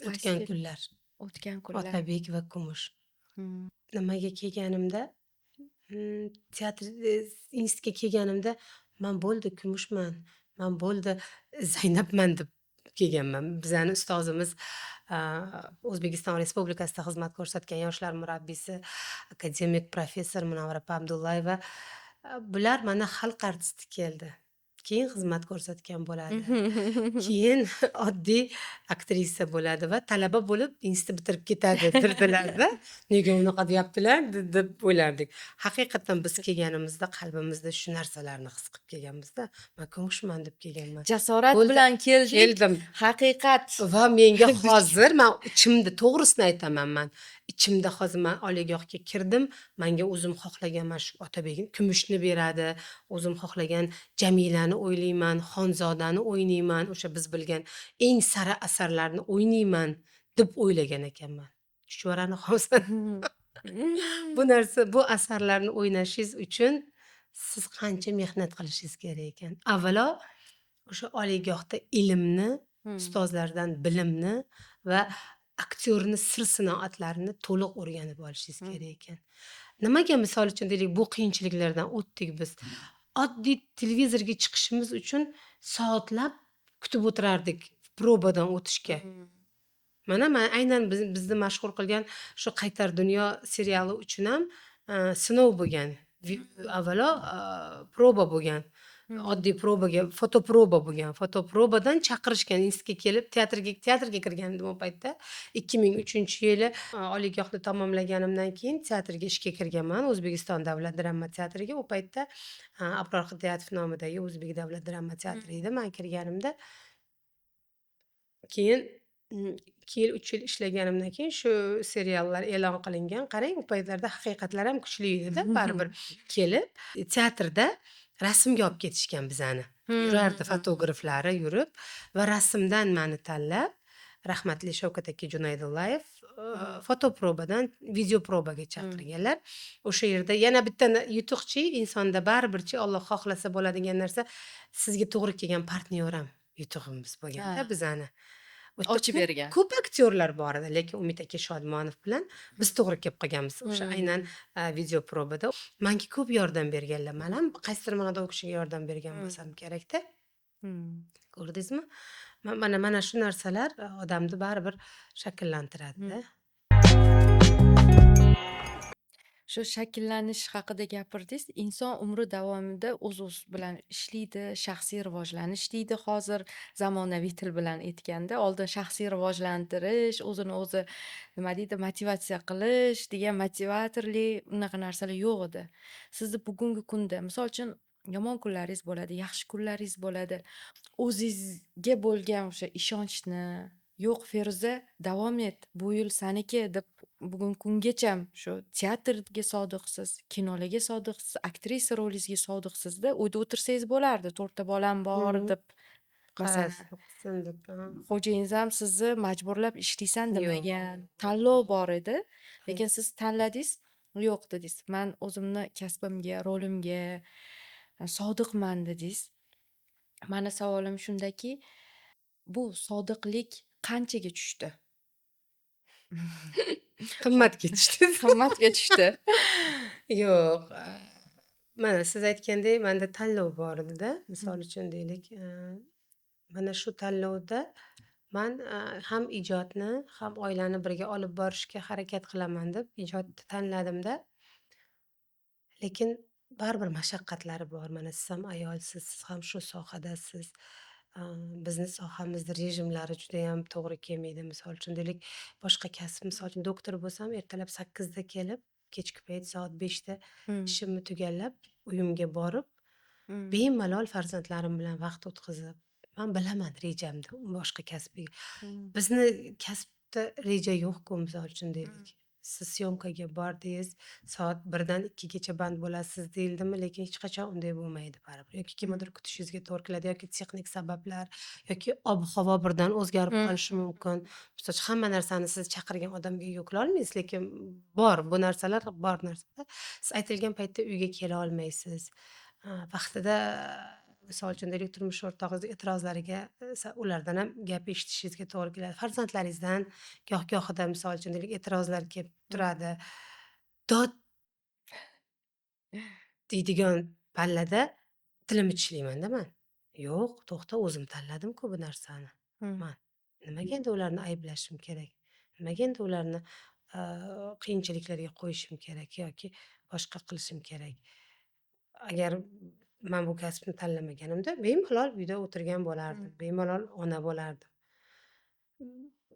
Qaysi
O'tgan
film?
kunlar.
O'tgan kunlar.
Otabek va Kumush. Nimaga kelganimda, teatr institutga kelganimda man bo'ldi Kumushman, man bo'ldi Zaynabman deb kelganman. Bizani ustozimiz, O'zbekiston Respublikasida xizmat ko'rsatgan yoshlar murabbiysi, akademik, professor Munavvar opa Abdullayeva, bular mana xalq artisti keldi. Keyin xizmat ko'rsatgan bo'ladi. Keyin oddiy aktrisa bo'ladi va talaba bo'lib institut bitirib ketadi derdilarda. Nega unaqa deyaptilar deb o'ylardik. Haqiqatdan biz kelganimizda qalbimizda shu narsalarni his qilib kelganmizda. Man Kumushman deb kelganman.
Jasorat
Bo'ldi.
bilan keldik.
Keldim.
Haqiqat.
Va menga hozir man ichimda, to'g'risini aytaman man. Ichimda hozir man oliygohga kirdim. Menga o'zim xohlagan mana shu Otabegim Kumushni beradi. O'zim xohlagan Jamilani o'ylayman, Xonzodani o'ynayman, o'sha biz bilgan eng sara asarlarni o'ynayman deb o'ylagan ekanman. Chuchvarani hozir bu narsa, bu asarlarni o'ynashingiz uchun Siz qancha mehnat qilishingiz kerak ekan. Avvalo o'sha oliygohda ilmni, ustozlardan bilimni va aktyorni sir sinoatlarini to'liq o'rganib olishingiz kerak ekan. Nimaga, misol uchun, deylik, bu qiyinchiliklardan o'tdik biz. Oddiy televizorga chiqishimiz uchun soatlab kutib o'tirardik probadan o'tishga. Mana man aynan bizni mashhur qilgan shu "Qaytar dunyo" seriali uchun ham sinov bo'lgan. Avvalo proba bo'lgan. Oddiy probaga fotoproba bo'lgan. Fotoprobadan chaqirishgan, institutga kelib, teatrga kirgandim u paytda. 2003-yili oliygohni tamomlaganimdan keyin teatrga ishga kirganman. O'zbekiston davlat drama teatriga. U paytda Abror Hidoyatov nomidagi O'zbek davlat drama teatri edi man kirganimda. Keyin 2 yil, 3 yil ishlaganimdan keyin shu seriallar e'lon qilingan. Qarang, u paytlarda haqiqatlar ham kuchli edi-da baribir. Kelib, teatrda rasmga olib ketishgan bizani. Yurardi fotograflari yurib va rasmdan mani tanlab, rahmatli Shavkat aka Junaydullayev fotoprobadan videoprobaga chaqirganlar. O'sha yerda yana bitta yutuqchi insonda baribirchi Alloh xohlasa bo'ladigan narsa, sizga to'g'ri kelgan partnyor ham yutug'imiz bo'lganda bizani. U yerda
Ochib
ko'p
bergan.
ko'p aktyorlar bor edi, lekin Umid aka Shodmonov bilan biz to'g'ri kelib qolganmiz. O'sha aynan videoprobada. Manga ko'p yordam berganlar. Man ham qaysidir ma'noda u kishiga yordam bergan bo'lsam kerakda. Ko'rdingizmi? Mana shu narsalar odamni baribir shakllantiradi-da.
Shu shakllanish haqida gapirdingiz. Inson umri davomida o'z-o'zi bilan ishlaydi, shaxsiy rivojlanish deydi hozir zamonaviy til bilan aytganda. Oldin shaxsiy rivojlantirish, o'zini o'zi, nima deydi, motivatsiya qilish degan motivatorlik, unaqa narsalar yo'q edi. Sizni bugungi kunda, misol uchun, yomon kunlaringiz bo'ladi, yaxshi kunlaringiz bo'ladi. O'zingizga bo'lgan o'sha ishonchni, "Yo'q, Feruza, davom et, bu yil saniki" deb bugun kungacha shu teatrga sodiqsiz, kinolarga sodiqsiz, aktrisa rolingizga sodiqsizda. Uyda o'tirsangiz bo'lardi, to'rtta bolam bor deb, masalan.
Qarashni qilsin deb, ha.
Xo'jayingiz ham sizni majburlab ishlaysan
Yo'q.
demagan. Tanlov bor edi, lekin siz tanladingiz, "Yo'q" dedingiz. "Man o'zimni kasbimga, rolimga sodiqman" dedingiz. Mani savolim shundaki, bu sodiqlik qanchaga tushdi?
Qimmatga tushdi.
Qimmatga tushdi.
Yo'q, mana siz aytgandek, manda tanlov bor edi-da. Misol uchun deylik, mana shu tanlovda man ham ijodni, ham oilani birga olib borishga harakat qilaman deb ijodni tanladimda. Lekin baribir mashaqqatlari bor. Mana siz ham ayolsiz, siz ham shu sohadasiz. Bizni sohamizda rejimlari judayam to'g'ri kelmaydi. Misol uchun deylik, boshqa kasb, misol uchun, doktor bo'lsam, ertalab 8 da kelib, kechki payt soat 5 da ishimni tugallab, uyimga borib, bemalol farzandlarim bilan vaqt o'tkazib, man bilaman rejamni boshqa kasbga. Bizni kasbda reja yo'q-ku, misol uchun deylik. Siz syomkaga bordingiz, soat 1 dan 2 gacha band bo'lasiz deyildimi, lekin hech qachon unday bo'lmaydi baribir. Yoki kimnidir kutishingizga to'g'ri keladi, yoki texnik sabablar, yoki ob-havo birdan o'zgarib qolishi mumkin. Misol uchun, hamma narsani siz chaqirgan odamga yuklolmaysiz, lekin bor, bu narsalar bor narsada. Siz aytilgan paytda uyga kela olmaysiz. Vaqtida, misol uchun deylik, turmush o'rtog'ingiz e'tirozlariga ulardan ham gap eshitishingizga to'g'ri keladi. Farzandlaringizdan goh-gohida, misol uchun deylik, e'tirozlar kelib turadi. Dod deydigan pallada tilimni tishlaymanda man. Yo'q, to'xta, o'zim tanladim-ku bu narsani. Man nimaga endi ularni ayblashim kerak? Nimaga endi ularni qiyinchiliklarga qo'yishim kerak yoki boshqa qilishim kerak? Agar man bu kasbni tanlamaganimda, bemalol uyda o'tirgan bo'lardim, bemalol ona bo'lardim.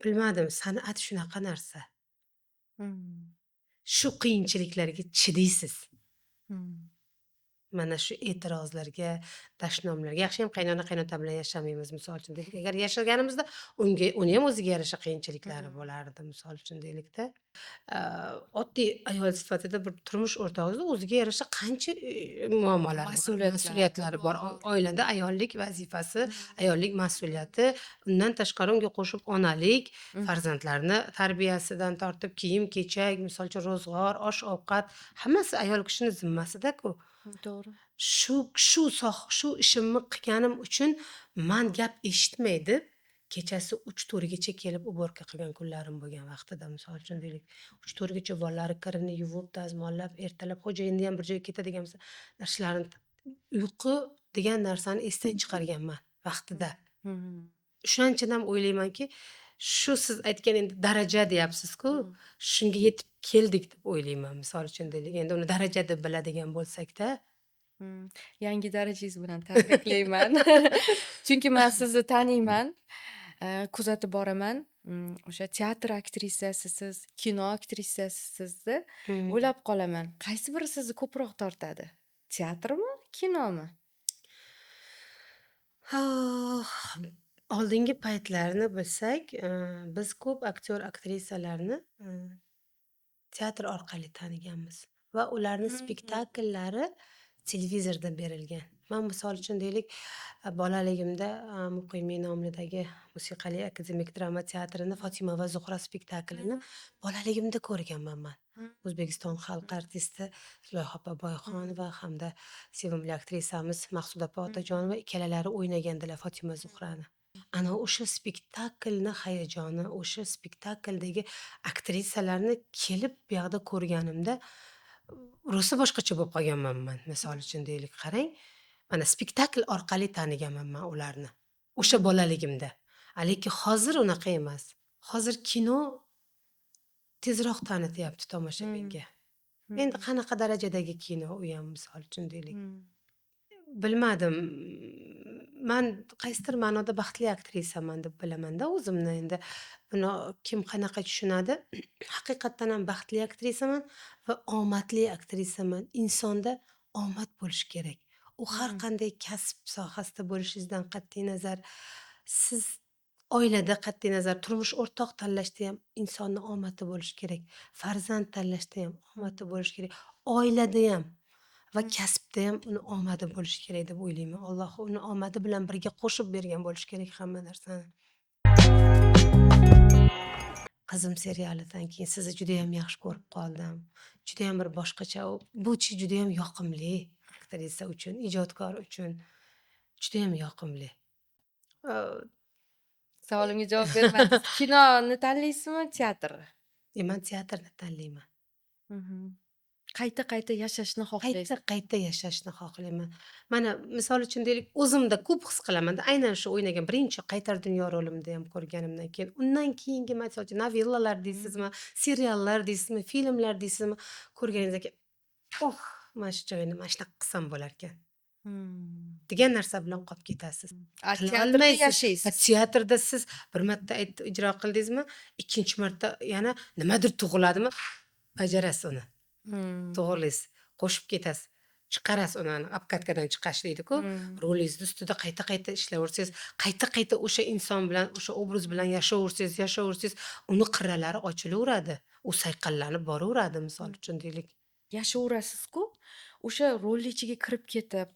Bilmadim, san'at shunaqa narsa. Shu qiyinchiliklarga chidaysiz. Mana shu e'tirozlarga, dashnomlarga. Yaxshiyam qaynona qaynota bilan yashamaymiz, misol uchun deylik. Agar yashaganimizda unga, uni ham o'ziga yarasha qiyinchiliklari bo'lardi, misol uchun deylikda. Oddiy ayol sifatida bir turmush o'rtog'ingizni o'ziga yarasha qancha muammolari bor,
Mas'uliyatlar
mas'uliyatlari bor.
bor.
Oilada ayollik vazifasi, ayollik mas'uliyati, undan tashqari unga qo'shib onalik, farzandlarni tarbiyasidan tortib kiyim-kechak, misol uchun, ro'zg'or, osh-ovqat, hammasi ayol kishini zimmasida-ku.
To'g'ri.
Shu ishimni qilganim uchun man gap eshitmay deb kechasi 3-4 gacha kelib уборка qilgan kunlarim bo'lgan vaqtida, misol uchun deylik. 3-4 gacha bolalari kirini yuvib, dazmollab, ertalab xo'jayinni ham bir joyga ketadigan bo'lsa, ishlarini, uyqu degan narsani esdan chiqarganman vaqtida. O'shaning uchun ham o'ylaymanki, shu siz aytgan endi daraja deyapsiz-ku, shunga yetib keldik deb o'ylayman, misol uchun deylik. Endi uni daraja deb biladigan bo'lsak-da.
Yangi darajangiz bilan tabriklayman. Chunki man sizni taniyman, kuzatib boraman. O'sha teatr aktrisasisiz, kino aktrisasisizda o'ylab qolaman. Qaysi biri sizni ko'proq tortadi? Teatrmi, kinomi?
Oh, oldingi paytlarni bilsak, biz ko'p aktyor, aktrisalarni teatr orqali taniganmiz va ularni spektakllari televizorda berilgan. Man, misol uchun deylik, bolaligimda Muqimiy nomidagi musiqali akademik drama teatrini "Fotima va Zuhra" spektaklini bolaligimda ko'rganman man. O'zbekiston xalq artisti Zulayho opa Boyxonova hamda sevimli aktrisamiz Maqsuda opa Otajonova ikkalalari o'ynagandilar Fotima Zuhrani. Ana o'sha spektaklni hayajoni, o'sha spektakldagi aktrisalarni kelib bu yoqda ko'rganimda rosa boshqacha bo'lib qolganman man. Misol uchun deylik, qarang, mana spektakl orqali taniganman man ularni. O'sha bolaligimda. A lekin hozir unaqa emas. Hozir kino tezroq tanityapti tomoshabinga. Endi qanaqa darajadagi kino u ham, misol uchun deylik. Bilmadim. Man qaysidir ma'noda baxtli aktrisaman deb bilaman-da o'zimni endi. Buni kim qanaqa tushunadi? Haqiqatdan ham baxtli aktrisaman va omadli aktrisaman. Insonda omad bo'lishi kerak. U har qanday kasb sohasida bo'lishingizdan qat'iy nazar, siz oilada qat'iy nazar, turmush o'rtoq tanlashda ham insonni omadi bo'lishi kerak. Farzand tanlashda ham omadi bo'lishi kerak. Oilada ham va kasbda ham uni omadi bo'lishi kerak deb o'ylayman. Alloh uni omadi bilan birga qo'shib bergan bo'lishi kerak hamma narsani. "Qizim" serialidan keyin sizni judayam yaxshi ko'rib qoldim. Judayam bir boshqacha, bu judayam yoqimli aktrisa uchun, ijodkor uchun judayam yoqimli.
Savolimga javob bermadingiz. Kinoni tanlaysizmi, teatrni?
Man teatrni tanlayman.
Qayta-qayta yashashni xohlaysiz.
Qayta-qayta yashashni xohlayman. Mana, misol uchun deylik, o'zimda ko'p his qilamanda, aynan shu o'ynagan birinchi "Qaytar dunyo" rolimda ham ko'rganimdan keyin, undan keyingi, misol uchun, novellalar deysizmi, seriallar deysizmi, filmlar deysizmi, ko'rganingizdan keyin, "Oh, mana shu joyini mana shunaqa qilsam bo'larkan" degan narsa bilan qolib ketasiz.
A
Qila
teatrda
olmaysiz.
Yashaysiz.
Teatrda siz bir marta ijro qildingizmi, ikkinchi marta yana nimadir tug'iladimi, bajarasiz uni. To'g'rilaysiz, qo'shib ketasiz. Chiqarasiz uni, ani обкатка dan chiqarish deydi-ku. Rolingizni ustida qayta-qayta ishlayversangiz, qayta-qayta o'sha inson bilan, o'sha obraz bilan yashayversangiz, yashayversangiz, uni qirralari ochilaveradi. U sayqallanib boraveradi, misol uchun deylik.
Yashayverasiz-ku, o'sha rolni ichiga kirib ketib,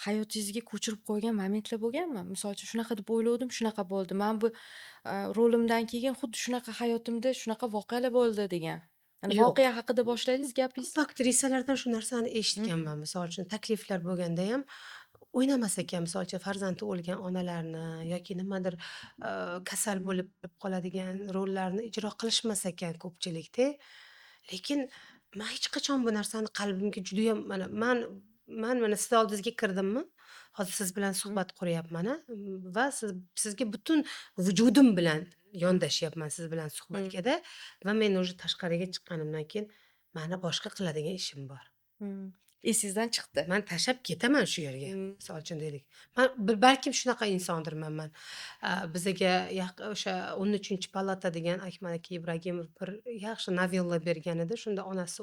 hayotingizga ko'chirib qo'ygan momentlar bo'lganmi? Misol uchun, shunaqa deb o'ylovdim, shunaqa bo'ldi. Man bu rolimdan keyin xuddi shunaqa hayotimda shunaqa voqealar bo'ldi degan. Hani
Yo'q.
voqea haqida boshladingiz gapingizni.
Ko'p aktrisalardan shu narsani eshitganman. Misol uchun, takliflar bo'lgandayam o'ynamas ekan, misol uchun, farzandi o'lgan onalarni yoki nimadir kasal bo'lib qoladigan rollarni ijro qilishmas ekan ko'pchilikda. Lekin man hech qachon bu narsani qalbimga judayam, mana man mana sizni oldingizga kirdimmi, hozir siz bilan suhbat quryapman a va sizga butun vujudim bilan yondashyapman siz bilan suhbatga-da va men уже tashqariga chiqqanimdan keyin mani boshqa qiladigan ishim bor.
Esingizdan chiqdi.
Man tashlab ketaman shu yerga. Misol uchun deylik. Man balkim shunaqa insondirman man. Bizaga o'sha "13-palata" degan Akmal aka Ibragimov bir yaxshi novella bergan edi. Shunda onasi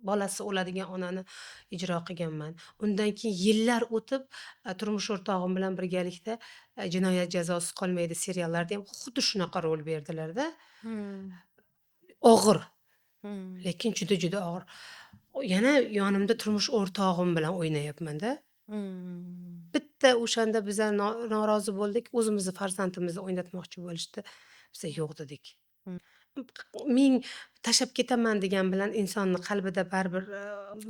bolasi o'ladigan onani ijro qilganman. Undan keyin yillar o'tib, turmush o'rtog'im bilan birgalikda "Jinoyat jazosiz qolmaydi" seriallarida ham xuddi shunaqa rol berdilar-da. Og'ir. Lekin juda-juda og'ir. Yana yonimda turmush o'rtog'im bilan o'ynayapman-da. Bitta o'shanda biza norozi bo'ldik. O'zimizni farzandimizni o'ynatmoqchi bo'lishdi. Biza yo'q dedik. Ming Tashlab ketaman degan bilan insonni qalbida baribir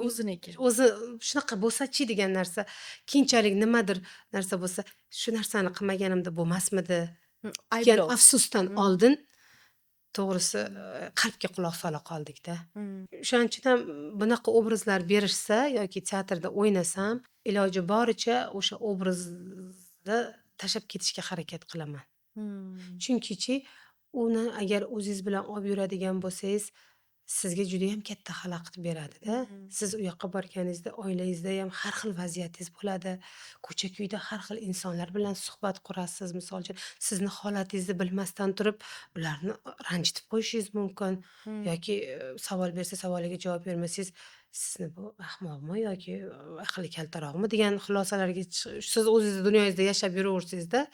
O'ziniki.
O'zi shunaqa bo'lsa-chi degan narsa, keyinchalik nimadir narsa bo'lsa, shu narsani qilmaganimda bo'lmasmidi degan
Ayblov.
Afsusdan oldin, to'g'risi, qalbga quloq sola qoldikda. O'shaning uchun ham bunaqa obrazlar berishsa yoki teatrda o'ynasam, iloji boricha o'sha obrazni tashlab ketishga harakat qilaman. Chunkichi, uni agar o'zingiz bilan olib yuradigan bo'lsangiz, sizga judayam katta xalaqit beradida. Siz u yoqqa borganingizda oilangizda ham har xil vaziyatingiz bo'ladi. Ko'cha-ko'yda har xil insonlar bilan suhbat qurasiz. Misol uchun, sizni holatingizni bilmasdan turib, ularni ranjitib qo'yishingiz mumkin yoki savol bersa, savoliga javob bermasangiz, sizni bu ahmoqmi yoki aqli kaltaroqmi degan xulosalarga siz o'zingizni dunyongizda yashab yuraversangizda.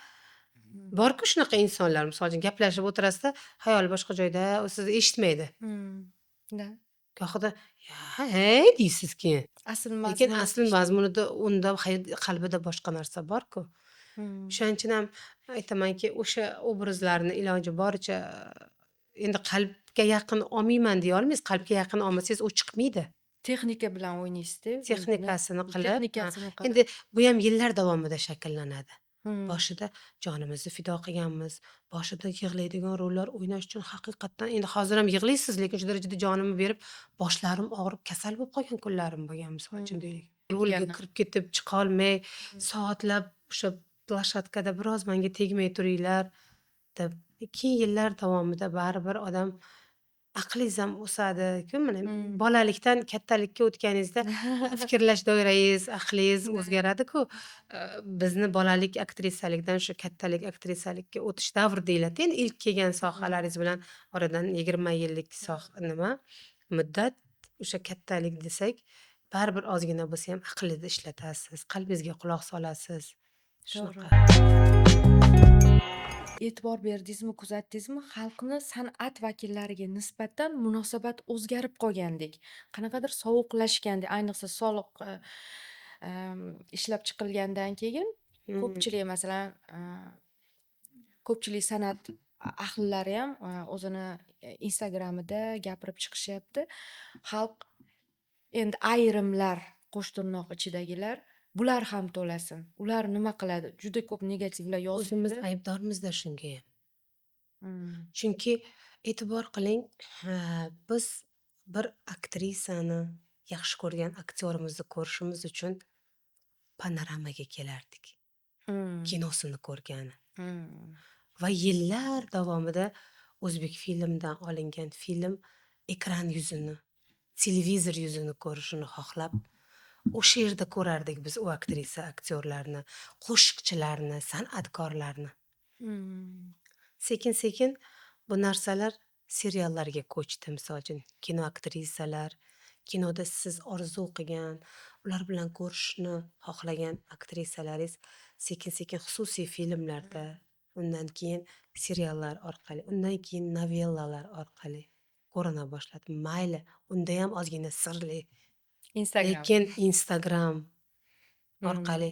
Bor-ku shunaqa insonlar, misol uchun, gaplashib o'tirasizda, xayoli boshqa joyda, u sizni eshitmaydi.
Да.
Gohida "Ya, hey" deysiz keyin.
Asl
Lekin
mazmuni
asl mazmunida unda qalbida boshqa narsa bor-ku. O'shaning uchun ham aytamanki, o'sha obrazlarni iloji boricha endi qalbga yaqin olmayman deya olmaysiz. Qalbga yaqin olmasangiz, u chiqmaydi.
Texnika bilan o'ynaysizda.
Texnikasini qilib, ha.
Texnikasini qilib.
Endi bu ham yillar davomida shakllanadi. Boshida jonimizni fido qilganmiz. Boshida yig'laydigan rollar o'ynash uchun haqiqatdan, endi hozir ham yig'laysiz, lekin shu darajada jonimni berib, boshlarim og'rib, kasal bo'lib qolgan kunlarim bo'lgan, misol uchun deylik. Rolga kirib ketib chiqolmay, soatlab o'sha площадка da biroz menga tegmay turinglar deb. Keyin yillar davomida baribir odam aqlingiz ham o'sadi-ku, mana bolalikdan kattalikka o'tganingizda fikrlash doirangiz, aqlingiz o'zgaradi-ku. Bizni bolalik aktrisalikdan shu kattalik aktrisalikka o'tish davri deyiladi. Endi ilk kelgan sohalaringiz bilan oradan 20 yillik nima muddat, o'sha kattalik desak, baribir ozgina bo'lsa ham aqlingizni ishlatasiz, qalbingizga quloq solasiz.
To'g'ri.
Shunaqa.
E'tibor berdingizmi, kuzatdingizmi, xalqni san'at vakillariga nisbatan munosabat o'zgarib qolgandek. Qanaqadir sovuqlashgandek, ayniqsa soliq ishlab chiqilgandan keyin ko'pchilik, masalan, ko'pchilik san'at ahllari ham o'zini Instagramida gapirib chiqishyapti. Xalq endi ayrimlar, qo'shtirnoq ichidagilar, bular ham to'lasin. Ular nima qiladi? Juda ko'p negativlar
O'zimiz
yozibdi.
Aybdormizda shunga ham. Chunki e'tibor qiling, ha, biz bir aktrisani, yaxshi ko'rgan aktyorimizni ko'rishimiz uchun Panoramaga kelardik. Kinosini ko'rgani. Va yillar davomida "O'zbekfilmdan" olingan film ekran yuzini, televizor yuzini ko'rishini xohlab, o'sha yerda ko'rardik biz u aktrisa, aktyorlarni, qo'shiqchilarni, san'atkorlarni. Sekin-sekin bu narsalar seriallarga ko'chdi. Misol uchun, kino aktrisalar, kinoda siz orzu qilgan, ular bilan ko'rishishni xohlagan aktrisalaringiz sekin-sekin xususiy filmlarda, undan keyin seriallar orqali, undan keyin novellalar orqali ko'rina boshladi. Mayli, undayam ozgina sirli.
Instagram.
Lekin Instagram orqali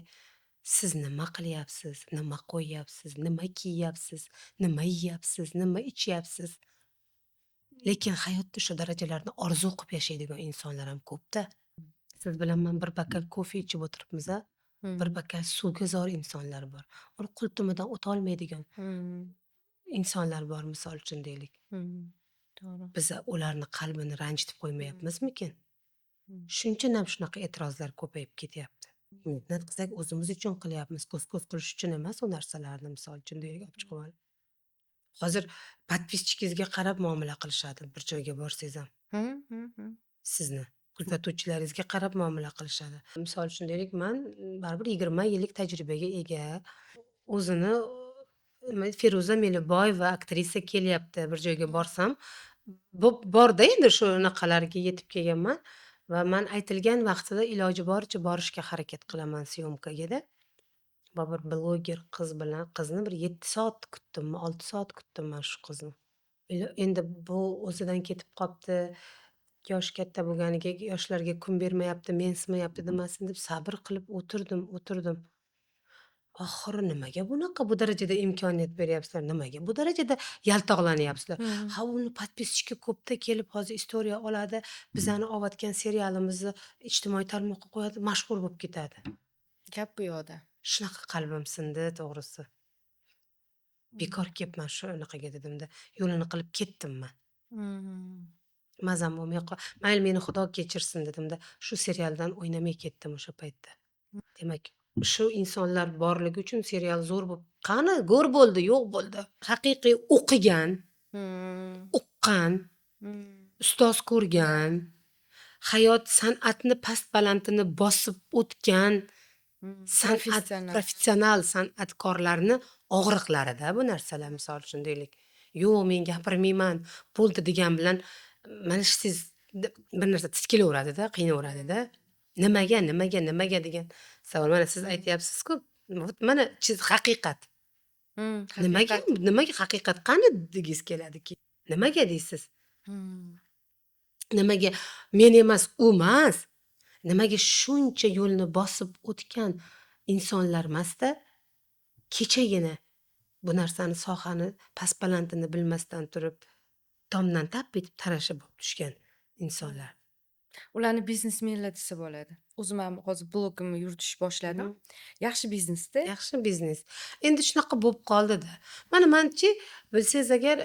siz nima qilyapsiz, nima qo'yyapsiz, nima kiyyapsiz, nima yeyapsiz, nima ichyapsiz. Lekin hayotda shu darajalarni orzu qilib yashaydigan insonlar ham ko'p-da. Siz bilan man bir bokal kofe ichib o'tiribmiz-a, bir bokal suvga zor insonlar bor. Uni qultumidan o'tolmaydigan insonlar bor, misol uchun deylik.
To'g'ri.
Biza ularni qalbini ranjitib qo'ymayapmizmikin? Shuning uchun ham shunaqa e'tirozlar ko'payib ketyapti. Mehnat qilsak, o'zimiz uchun qilyapmiz, ko'z-ko'z qilish uchun emas u narsalarni, misol uchun deylik, olib chiqib olib. Hozir подписчик ingizga qarab muomala qilishadi bir joyga borsangiz ham.
Hı hı hı.
Sizni kuzatuvchilaringizga qarab muomala qilishadi. Misol uchun deylik, man baribir 20 yillik tajribaga ega. O'zini nima, Feruza Meliboyeva aktrisa kelyapti, bir joyga borsam, borda endi shu anaqalarga yetib kelganman va man aytilgan vaqtida iloji boricha borishga harakat qilaman съёмка gada. Va bir bloger qiz bilan qizni bir 7 soat kutdimmi, 6 soat kutdim man shu qizni. Endi bu o'zidan ketib qolibdi, yoshi katta bo'lganiga yoshlarga kun bermayapti, mensimayapti demasin deb sabr qilib o'tirdim, o'tirdim. Oxiri nimaga bunaqa bu darajada imkoniyat beryapsizlar? Nimaga bu darajada yaltoqlanyapsizlar? Ha, uni подписчики ko'pda, kelib hozir история oladi, bizani olayotgan serialimizni ijtimoiy tarmoqqa qo'yadi, mashhur bo'lib ketadi.
Gap bu yoqda.
Shunaqa qalbim sindi, to'g'risi. Bekor kelibman shu anaqaga dedimda, yo'lini qilib ketdim man. Mazam bo'lmay, mayli, meni Xudo kechirsin dedimda, shu serialdan o'ynamay ketdim o'sha paytda. Demak, shu insonlar borligi uchun serial zo'r bo'lib, qani, go'r bo'ldi, yo'q bo'ldi. Haqiqiy o'qigan, uqqan, ustoz ko'rgan, hayot san'atni past balandini bosib o'tgan san'at
Professional.
Professional san'atkorlarni og'riqlarida bu narsalar. Misol uchun deylik, yo'q, men gapirmayman bo'ldi degan bilan mana shu siz bir narsa titkilaveradida, qiynaveradida. Nimaga, nimaga, nimaga degan savol. Mana siz aytyapsizku, вот mana haqiqat. Nimaga,
Haqiqat.
nimaga, haqiqat qani degingiz keladiki, nimaga deysiz. Nimaga men emas, u emas, nimaga shuncha yo'lni bosib o'tgan insonlar emasda, kechagina bu narsani, sohani past balandini bilmasdan turib, tomdan tap etib tarasha bo'lib tushgan insonlar.
Ularni biznesmenlar desa bo'ladi. O'zim ham hozir blogimni yuritish boshladim. Yaxshi biznesda.
Yaxshi biznes. Endi shunaqa bo'lib qoldida. Mana manchi, bilsangiz agar,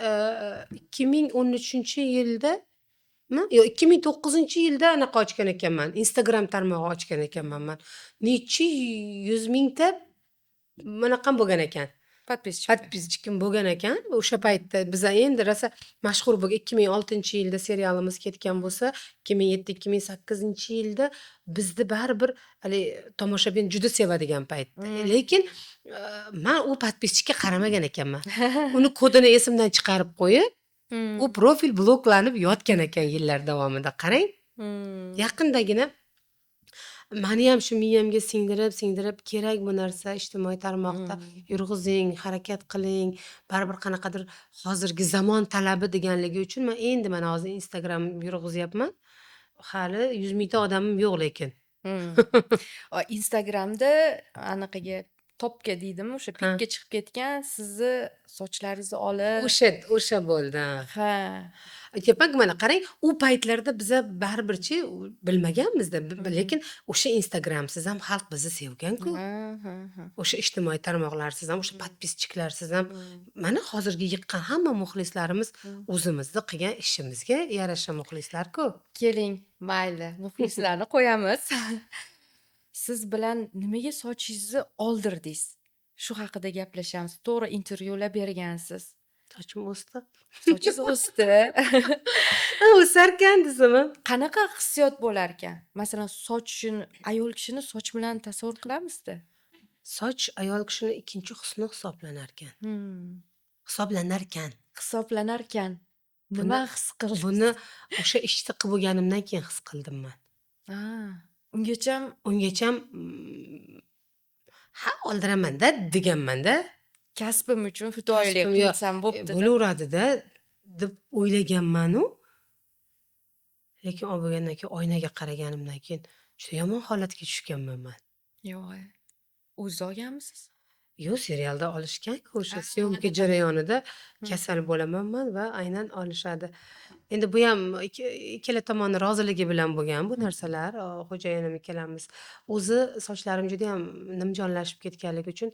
2013-yildami, yo'q, 2009-yilda anaqa ochgan ekanman, Instagram tarmog'i ochgan ekanman man. Necha yuz mingta bunaqam bo'lgan ekan.
Подписчик.
Подписчик im bo'lgan ekan. O'sha paytda biza endi rosa mashhur bo'lgan, 2006-yilda serialimiz ketgan bo'lsa, 2007-2008-yilda bizni baribir haligi tomoshabin juda sevadigan paytda. Lekin man u подписчик ka qaramagan ekanman. Uni kodini esimdan chiqarib qo'yib, u profil bloklanib yotgan ekan yillar davomida. Qarang. Yaqindagina maniyam shu miyamga singdirib, singdirib, kerak bu narsa, ijtimoiy tarmoqda yurg'izing, harakat qiling, baribir qanaqadir hozirgi zamon talabi deganligi uchun man endi mana hozir Instagram yurg'izyapman. Hali 100 mingta odamim yo'q lekin.
Instagramda anaqaga, topga deydimi, o'sha
Ha.
пик ka chiqib ketgan sizni sochlaringizni olib.
O'sha bo'ldi.
Ha.
Aytyapman-ku, mana qarang, u paytlarda biza baribirchi bilmaganmizda, lekin o'sha Instagramsiz ham xalq bizni sevgan-ku.
Ha, ha, ha.
O'sha ijtimoiy tarmoqlarsiz ham, o'sha подписчик larsiz ham mana hozirgi yiqqan hamma muxlislarimiz o'zimizni qilgan ishimizga yarasha muxlislar-ku.
Keling, mayli, muxlislarni qo'yamiz. Siz bilan nimaga sochingizni oldirdingiz? Shu haqida gaplashamiz. To'g'ri, intervyular bergansiz.
Sochim o'sdi.
Sochingiz o'sdi.
Ha, o'sarkan desam.
Qanaqa hissiyot bo'larkan? Masalan, sochini, ayol kishini soch bilan tasavvur qilamizda.
Soch ayol kishini ikkinchi husni hisoblanarkan. Hisoblanarkan.
Hisoblanarkan. Nima his qildingiz?
Buni o'sha ishni qilib bo'lganimdan keyin his qildim man.
Ha, ungacham
Ungacham ha, oldiramanda deganman-da.
Kasbim uchun fidoyilik
Kasbim yo'q,
qilsam bo'pti.
Bo'laveradida deb o'ylaganman-u. Lekin olib bo'lgandan keyin, oynaga qaraganimdan keyin juda yomon holatga tushganman man.
Yo'q. O'ziz olganmisiz?
Yo'q, serialda olishgan-ku, o'sha съёмка jarayonida kasal bo'laman man va aynan olishadi. Endi buyam ikkala tomonni roziligi bilan bo'lgan bu narsalar. Xo'jayinim ikkalamiz. O'zi sochlarim judayam nimjonlashib ketganligi uchun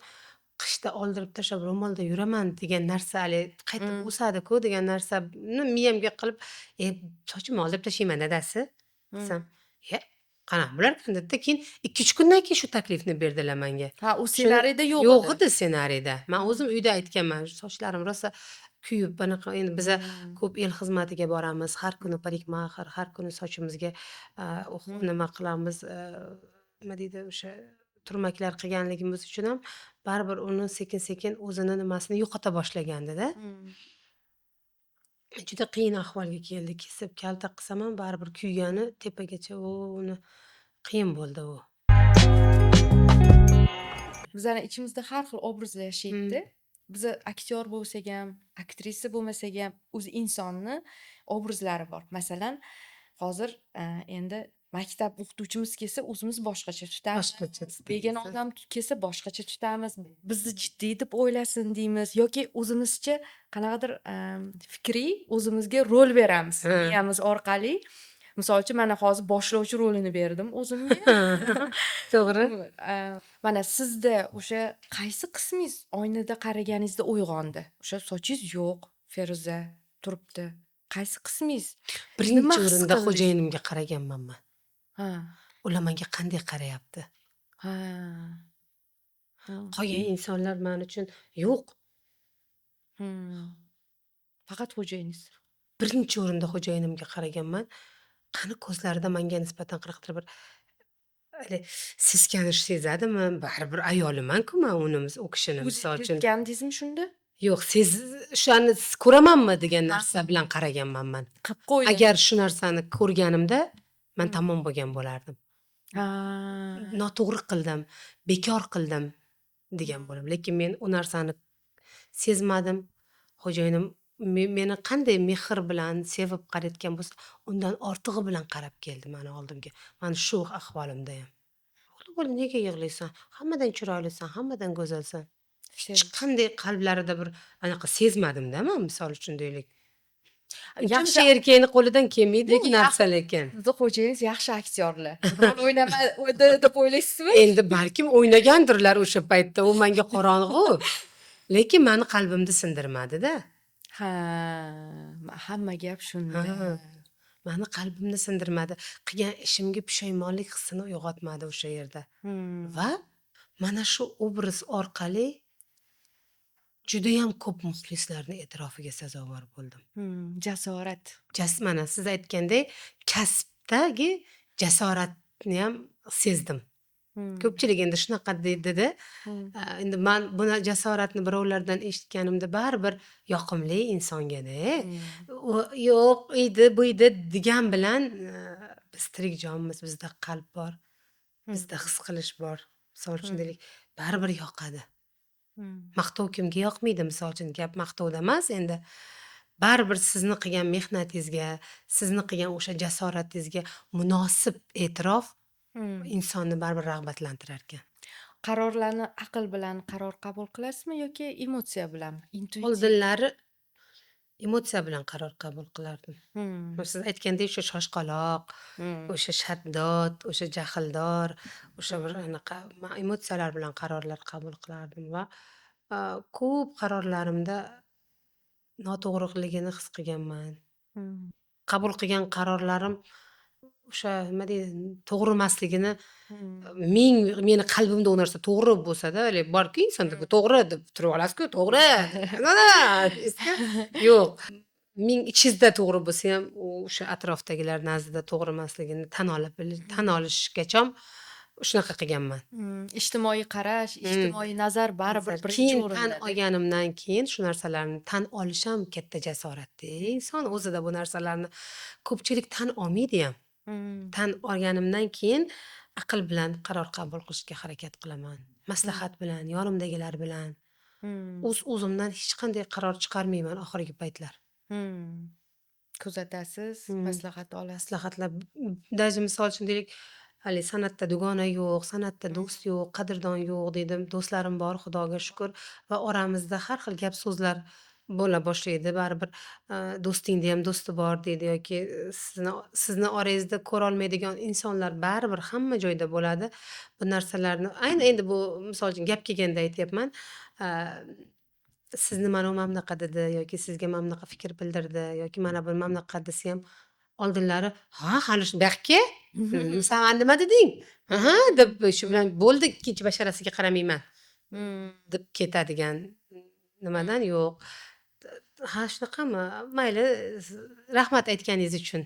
qishda oldirib tashlab, ro'molda yuraman degan narsa, haligi qaytib o'sadi-ku degan narsani miyamga qilib, "E, sochimni oldirib tashlayman, dadasi", desam, "E, qanaqa bo'larkan", dedida, keyin 2-3 kundan keyin shu taklifni berdilar manga.
Ha, u ssenariyda yo'q
Yo'q
edi.
edi ssenariyda. Man o'zim uyda aytganman, sochlarim rosa kuyib, anaqa, endi biza ko'p el xizmatiga boramiz, har kuni парикмахер, har kuni sochimizga nima qilamiz, nima deydi, o'sha turmaklar qilganligimiz uchun ham baribir uni sekin-sekin o'zini nimasini yo'qota boshlagandida. Juda qiyin ahvolga keldi. Kesib, kalta qilsam ham baribir kuygani tepagacha, u uni qiyin bo'ldi u.
Bizani ichimizda har xil obrazlar yashaydida. Biza aktyor bo'lsak ham, aktrisa bo'lmasak ham, o'zi insonni obrazlari bor. Masalan, Hozir endi maktab o'qituvchimiz kelsa, o'zimiz boshqacha tutamiz.
Boshqacha
Begona
tutamiz.
Odam kelsa, boshqacha tutamiz. Bizni jiddiy deb o'ylasin deymiz yoki o'zimizcha qanaqadir fikriy o'zimizga rol beramiz miyamiz orqali. Misol uchun, mana hozir boshlovchi rolini berdim o'zimga.
To'g'ri.
Mana sizda o'sha qaysi qismingiz oynada qaraganingizda uyg'ondi? O'sha sochingiz yo'q, Feruza turibdi. Qaysi qismingiz?
Birinchi
Nima his
o'rinda
qildingiz?
Xo'jayinimga qaraganman man. Ular menga qanday qarayapti?
Ha. Ha.
Qolgan insonlar man uchun yo'q.
Faqat xo'jayiningiz.
Birinchi o'rinda xo'jayinimga qaraganman. Qani, ko'zlarida menga nisbatan qanaqadir bir hali seskanish sezadimi? Baribir ayoliman-ku man uni, u kishini, misol
O'zingiz
uchun.
Seskandingizmi shunda?
Yo'q, o'shani ko'ramanmi degan narsa bilan qaraganman man.
Qilib qo'ydim.
Agar shu narsani ko'rganimda, man tamom bo'lgan bo'lardim. Noto'g'ri qildim, bekor qildim degan bo'laman. Lekin men u narsani sezmadim. Xo'jayinim meni qanday mehr bilan sevib qarayotgan bo'lsa, undan ortig'i bilan qarab keldi mani oldimga. Mana shu ahvolimda ham. "O'g'lim, bo'l, nega yig'laysan? Hammadan chiroylisan, hammadan go'zalsan." Hech qanday qalblarida bir anaqa sezmadim-da man, misol uchun deylik.
Yaxshi.
Yaxshi, erkakni qo'lidan kelmaydi bu
Lekin
narsa lekin.
Sizni xo'jayiningiz yaxshi aktyorlar. Rol o'ynamadi deb o'ylaysizmi?
Endi balkim o'ynagandirlar o'sha paytda, u menga qorong'u. Lekin mani qalbimni sindirmadi-da.
Ha, hamma gap shunda.
Ha. Mani qalbimni sindirmadi. Qilgan ishimga pushaymonlik hissini uyg'otmadi o'sha yerda. Va mana shu obraz orqali judayam ko'p muxlislarni e'tirofiga sazovor bo'ldim.
Jasorat.
Mana siz aytgandek, kasbdagi jasoratni ham sezdim. Ko'pchilik endi shunaqa deydida. Endi man buni, jasoratni birovlardan eshitganimda baribir yoqimli insonga-da. U yo'q edi, bu edi degan bilan biz tirik jonmiz, bizda qalb bor, bizda his qilish bor. Misol uchun deylik, baribir yoqadi. Maqtov kimga yoqmaydi, misol uchun, gap maqtovda emas endi. Baribir sizni qilgan mehnatingizga, sizni qilgan o'sha jasoratingizga munosib e'tirof insonni baribir rag'batlantirar ekan.
Qarorlarni aql bilan qaror qabul qilasizmi yoki emotsiya bilanmi? Intuitsiya.
Oldinlari emotsiya bilan qaror qabul qilardim. Siz aytgandek, o'sha shoshqaloq, o'sha shaddod, o'sha jahldor, o'sha bir anaqa, man emotsiyalar bilan qarorlar qabul qilardim va ko'p qarorlarimda noto'g'riligini his qilganman. Qabul qilgan qarorlarim o'sha, nima deydi, to'g'ri emasligini ming meni qalbimda u narsa to'g'ri bo'lsa-da, haligi borku insonda, bu to'g'ri deb turib olasiz-ku, to'g'ri yo'q. Ming ichingizda to'g'ri bo'lsa ham, u o'sha atrofdagilar nazdida to'g'ri emasligini tan olib tan olishgacha shunaqa qilganman.
Ijtimoiy qarash, ijtimoiy nazar baribir birinchi
Keyin tan
o'rinda.
olganimdan keyin, shu narsalarni tan olish ham katta jasoratda. Inson o'zida bu narsalarni ko'pchilik tan olmaydi ham. Tan olganimdan keyin aql bilan qaror qabul qilishga harakat qilaman. Maslahat bilan, yonimdagilar bilan. O'z o'zimdan hech qanday qaror chiqarmayman oxirgi paytlar.
Kuzatasiz, maslahat olasiz.
Maslahatlar, даже misol uchun deylik, haligi san'atda dugona yo'q, san'atda do'st yo'q, qadrdon yo'q dedim. Do'stlarim bor, Xudoga shukur, va oramizda har xil gap so'zlar bo'la boshlaydi. Baribir do'stingni ham do'sti bor deydi yoki sizni orangizda ko'rolmaydigan insonlar baribir hamma joyda bo'ladi. Bu narsalarni ayni endi bu, misol uchun, gap kelganda aytyapman. Sizni mana u mana bunaqa dedi yoki sizga mana bunaqa fikr bildirdi yoki mana bu mana bunaqa desa ham, oldinlari "Ha, hali shu buyoqqa san nima deding? Aha" deb, shu bilan bo'ldi, ikkinchi basharasiga qaramayman deb ketadigan nimadan yo'q. Ha, shunaqami? Mayli, rahmat aytganingiz uchun.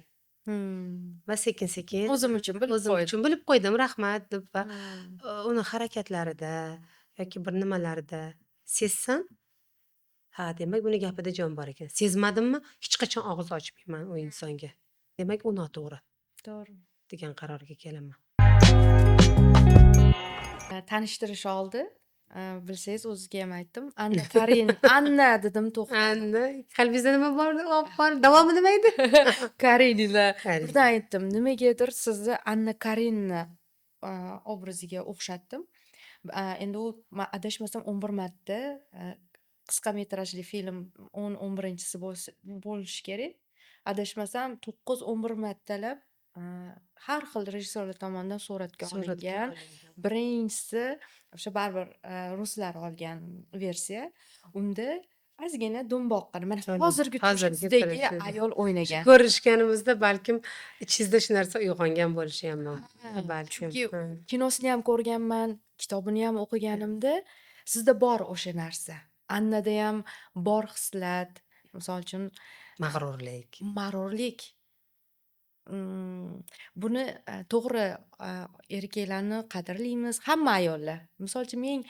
Va sekin-sekin
O'zim uchun bilib
o'zim
qo'ydim.
Uchun bilib qo'ydim, rahmat deb va uni harakatlarida yoki bir nimalarida sezsam, ha, demak, buni gapida jon bor ekan. Sezmadimmi, hech qachon og'iz ochmayman u insonga. Demak, u noto'g'ri degan qarorga kelaman.
Tanishtirish oldi. Bilsangiz, o'zizga ham aytdim. Anna Karin, Anna dedim, to'xtadim.
Anna, qalbingizda nima bor? Bor. Davomi nima edi?
Karenina.
Karenina.
Birdan aytdim, nimagadir sizni Anna Karenina obraziga o'xshatdim. Endi u, man adashmasam, 11 marta qisqa metrajli film, 10-11-inchisi bo'lishi kerak. Adashmasam, 9-11 martalab har xil rejissyorlar tomonidan suratga
Suratga
olingan.
olingan.
Birinchisi o'sha baribir ruslar olgan versiya. Unda ozgina do'mboqqina, mana hozirgi
Hozirgi
turishdagi
turishida.
ayol o'ynagan.
Ko'rishganimizda balkim ichingizda shu narsa uyg'ongan bo'lishi ham mumkin.
Ha,
Balkim.
chunki kinosini ham ko'rganman, kitobini ham o'qiganimda sizda bor o'sha narsa. Annada ham bor xislat, misol uchun
Mag'rurlik.
Mag'rurlik. Buni to'g'ri, erkaklarni qadrlaymiz, hamma ayollar. Misol uchun, men,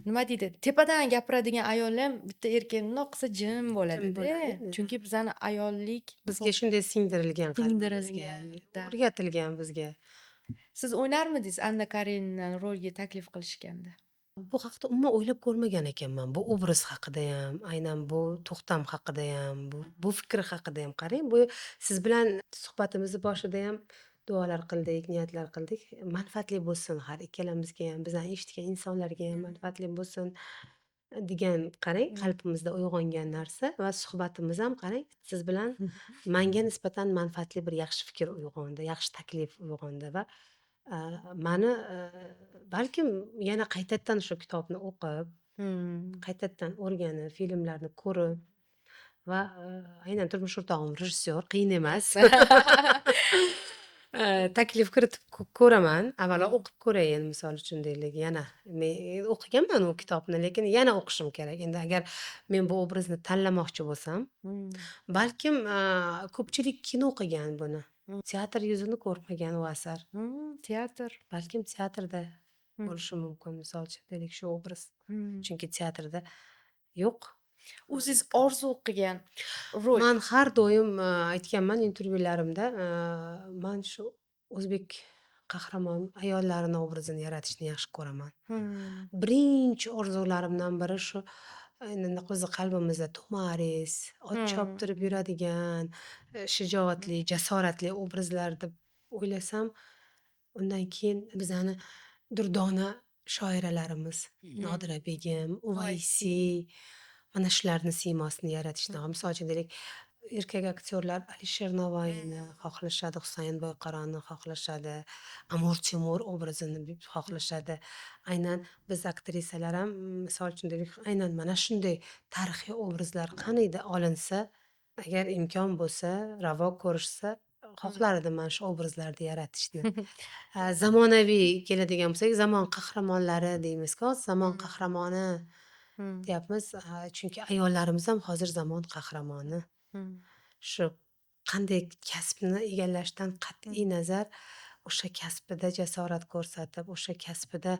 nima deydi, tepadan gapiradigan ayollar ham bitta erkak bundoq qilsa jim
Jim
bo'ladi-da.
bo'ladi.
Chunki bizani ayollik
Bizga shunday singdirilgan qalbimizga,
singdirilgan, да.
o'rgatilgan bizga.
Siz o'ynarmidingiz Anna Kareninani rolga taklif qilishganda?
Bu haqda umuman o'ylab ko'rmagan ekanman. Bu obraz haqidayam, aynan bu to'xtam haqidayam, bu fikr haqidayam. Qarang, bu siz bilan suhbatimizni boshidayam duolar qildik, niyatlar qildik. Manfaatli bo'lsin har ikkalamizga ham, bizani eshitgan insonlarga ham manfaatli bo'lsin degan, qarang, qalbimizda uyg'ongan narsa va suhbatimiz ham, qarang, siz bilan manga nisbatan manfaatli bir yaxshi fikr uyg'ondi, yaxshi taklif uyg'ondi va mani balkim yana qaytadan shu kitobni o'qib, qaytadan o'rganib, filmlarni ko'rib va aynan turmush o'rtog'im rejissyor, qiyin emas. Taklif kiritib ko'raman. Avvalo o'qib ko'rayin, misol uchun deylik, yana. Men o'qiganman u kitobni, lekin yana o'qishim kerak. Endi agar men bu obrazni tanlamoqchi bo'lsam, balkim ko'pchilik kino qilgan buni. Teatr yuzini ko'rmagan u asar.
Teatr.
Balkim teatrda bo'lishi mumkin, misol uchun deylik, shu obraz. Chunki teatrda yo'q.
O'zingiz orzu qilgan rol.
Man har doim aytganman intervyularimda, man shu o'zbek qahramon ayollarini obrazini yaratishni yaxshi ko'raman. Birinchi orzularimdan biri shu, endi o'zi qalbimizda To'maris, ot choptirib yuradigan, shijoatli, jasoratli obrazlar deb o'ylasam, undan keyin bizani durdona shoiralarimiz Nodira Begim, Uvaysiy, mana shularni siymosini yaratishni, misol uchun deylik, erkak aktyorlar Alisher Navoiyni xohlashadi, Husayn Boyqaroni xohlashadi, Amir Temur obrazini xohlashadi. Aynan biz aktrisalar ham, misol uchun deylik, aynan mana shunday tarixiy obrazlar qaniydi olinsa, agar imkon bo'lsa, ravo ko'rishsa, xohlar edim mana shu obrazlarni yaratishni. Zamonaviy keladigan bo'lsak, zamon qahramonlari deymiz-ku, zamon qahramoni deyapmiz. Chunki ayollarimiz ham hozir zamon qahramoni. Shu qanday kasbni egallashdan qat'iy nazar, o'sha kasbida jasorat ko'rsatib, o'sha kasbida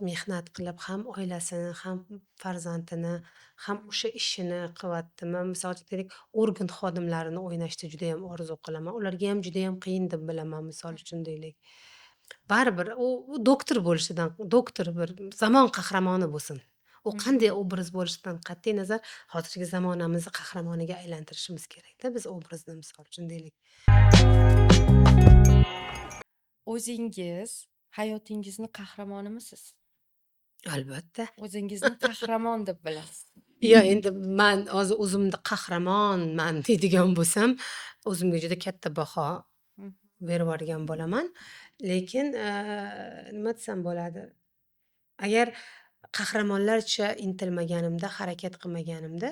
mehnat qilib, ham oilasini, ham farzandini, ham o'sha ishini qilyapti. Man, misol uchun deylik, organ xodimlarini o'ynashni judayam orzu qilaman. Ularga ham judayam qiyin deb bilaman, misol uchun deylik. Baribir u doktor bo'lishidan, doktor bir zamon qahramoni bo'lsin. U qanday obraz bo'lishidan qat'iy nazar, hozirgi zamonamizni qahramoniga aylantirishimiz kerakda biz obrazni, misol uchun deylik.
O'zingiz hayotingizni qahramonimisiz?
Albatta.
O'zingizni qahramon deb bilasiz.
Yo, endi man hozir o'zimni qahramonman deydigan bo'lsam, o'zimga juda katta baho berib yuborgan bo'laman. Lekin nima desam bo'ladi? Agar qahramonlarcha intilmaganimda, harakat qilmaganimda,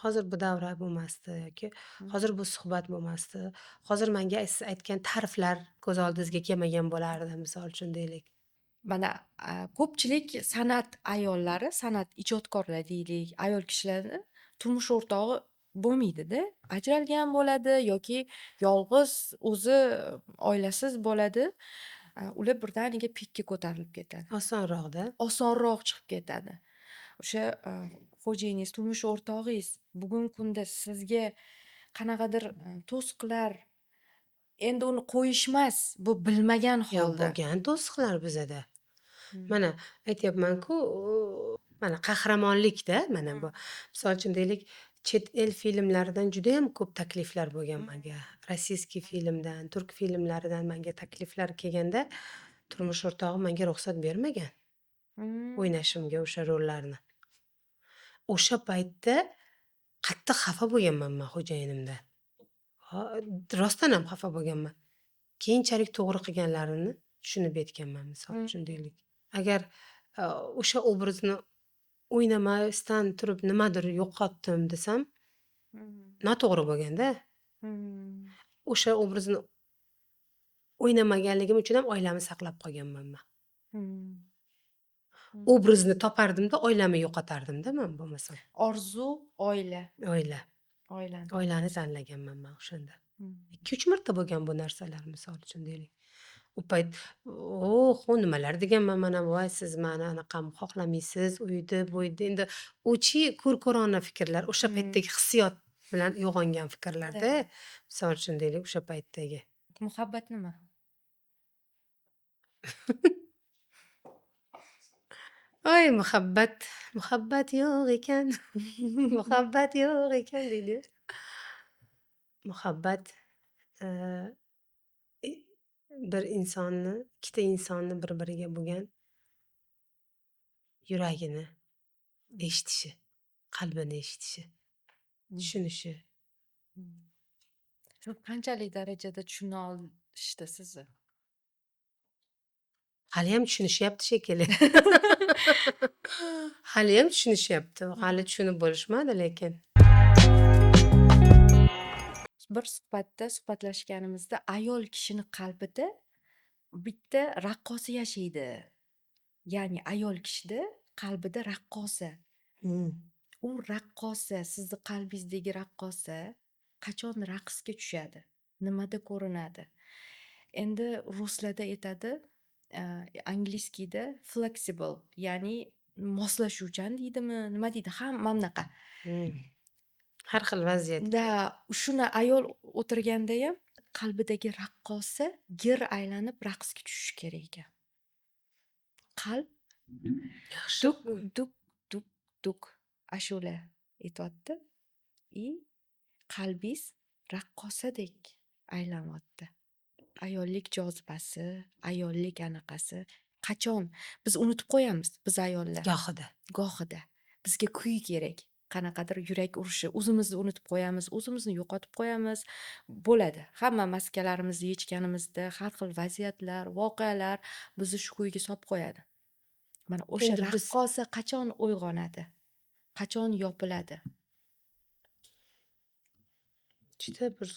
hozir bu davra bo'lmasdi yoki hozir bu suhbat bo'lmasdi. Hozir menga siz aytgan ta'riflar ko'z oldingizga kelmagan bo'lardi, misol uchun deylik.
Mana ko'pchilik san'at ayollari, san'at ijodkorlar deylik, ayol kishilarni turmush o'rtog'i bo'lmaydi-da. Ajralgan bo'ladi yoki yolg'iz o'zi, oilasiz bo'ladi. Ular birdaniga пик ka ko'tarilib ketadi.
Osonroqda.
Osonroq chiqib ketadi. O'sha xo'jayiningiz, turmush o'rtog'ingiz bugungi kunda sizga qanaqadir to'siqlar, endi uni qo'yishmas, bu bilmagan
Yo'q,
holda.
bo'lgan to'siqlar bizada. Mana aytyapman-ku, mana qahramonlik-da mana bu. Misol uchun deylik, chet el filmlaridan judayam ko'p takliflar bo'lgan manga. Российский filmdan, turk filmlaridan manga takliflar kelganda, turmush o'rtog'im menga ruxsat bermagan o'ynashimga o'sha rollarni. O'sha paytda qattiq xafa bo'lganman man xo'jayinimdan. Rostdan ham xafa bo'lganman. Keyinchalik to'g'ri qilganlarini tushunib yetganman, misol uchun deylik. Agar o'sha obrazni o'ynamasdan turib nimadir yo'qotdim desam, noto'g'ri bo'lganda. O'sha obrazni o'ynamaganligim uchun ham oilamni saqlab qolganman man. Obrazni topardimda, oilamni yo'qotardimda man bo'lmasam.
Orzu, oila.
Oila.
Oilani.
Oilani tanlaganman man o'shanda. 2-3 marta bo'lgan bu narsalar, misol uchun deylik. U payt oh, nimalar deganman mana, voy siz mani anaqamni xohlamaysiz, u edi, bu edi. Endi uchi ko'r-ko'rona fikrlar, o'sha paytdagi hissiyot bilan uyg'ongan fikrlarda, misol uchun deylik, o'sha paytdagi.
Muhabbat nima?
Oy muhabbat, muhabbat yo'q ekan. Muhabbat yo'q ekan deydi. Muhabbat bir insonni, ikkita insonni bir-biriga bo'lgan yuragini eshitishi, qalbini eshitishi, tushunishi.
Siz qanchalik darajada tushuna olishdi sizni?
Haliyam tushunishyapti shekilli. Haliyam tushunishyapti. Hali tushunib bo'lishmadi lekin.
Bir suhbatda suhbatlashganimizda ayol kishini qalbida bitta raqqosa yashaydi. Ya'ni ayol kishida qalbida raqqosa. U raqqosa, sizni qalbingizdagi raqqosa qachon raqsga tushadi? Nimada ko'rinadi? Endi ruslarda aytadi, angliyskiyda flexible, ya'ni moslashuvchan deydimi, nima deydi, hamma bunaqa.
Har xil vaziyat.
Da, shuni ayol o'tirganda ham qalbidagi raqqosa gir aylanib raqsga tushishi kerak ekan. Qalb
Yaxshi.
duk duk duk duk ashula aytyapti. I qalbingiz raqqosadek aylanyapti. Ayollik jozibasi, ayollik anaqasi qachon biz unutib qo'yamiz biz ayollar.
Gohida.
Gohida. Bizga kuy kerak. Qanaqadir yurak urishi, o'zimizni unutib qo'yamiz, o'zimizni yo'qotib qo'yamiz. Bo'ladi. Hamma maskalarimizni yechganimizda har xil vaziyatlar, voqealar bizni shu kuyga solib qo'yadi. Mana o'sha
Endi biz
raqqosa qachon uyg'onadi? Qachon yopiladi?
Juda bir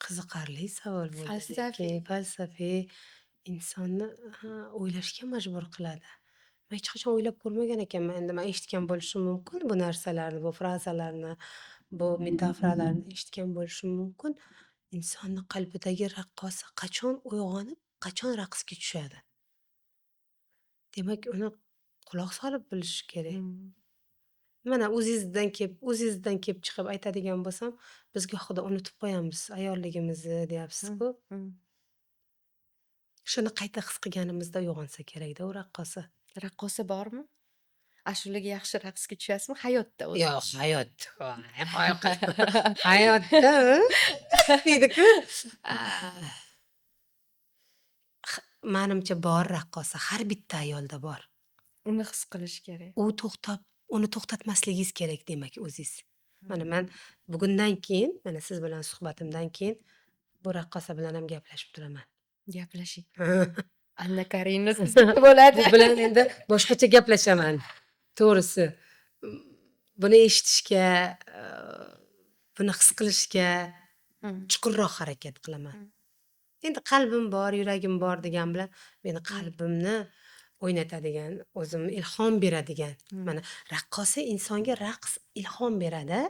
qiziqarli savol bo'ldi.
Falsafiy.
Lekin falsafiy insonni o'ylashga majbur qiladi. Men hech qachon o'ylab ko'rmagan ekanman. Endi men eshitgan bo'lishim mumkin bu narsalarni, bu frazalarni, bu metaforalarni eshitgan bo'lishim mumkin. Insonni qalbidagi raqqosa qachon uyg'onib, qachon raqsga tushadi? Demak, uni quloq solib bilish kerak. Mana o'zingizdan kelib chiqib aytadigan bo'lsam, biz gohida unutib qo'yamiz ayolligimizni deyapsiz-ku. Shuni qayta his qilganimizda uyg'onsa kerakda u raqqosa.
Raqqosa bormi? Ashulaga yaxshi raqsga tushasizmi hayotda o'zi?
Yo'q, hayot. Hayotda deydi-ku. Manimcha bor raqqosa, har bitta ayolda bor.
Uni his qilish kerak.
U to'xtab, uni to'xtatmasligingiz kerak demak o'zingiz. Mana men bugundan keyin, mana siz bilan suhbatimdan keyin bu raqqosa bilan ham gaplashib turaman.
Gaplashing. Anna Karenina sizniki bo'ladi.
Bu bilan endi boshqacha gaplashaman. To'g'risi, buni eshitishga, buni his qilishga chuqurroq harakat qilaman. Endi qalbim bor, yuragim bor degan bilan meni qalbimni o'ynatadigan, o'zimni ilhom beradigan. Mana raqqosa insonga raqs ilhom beradi,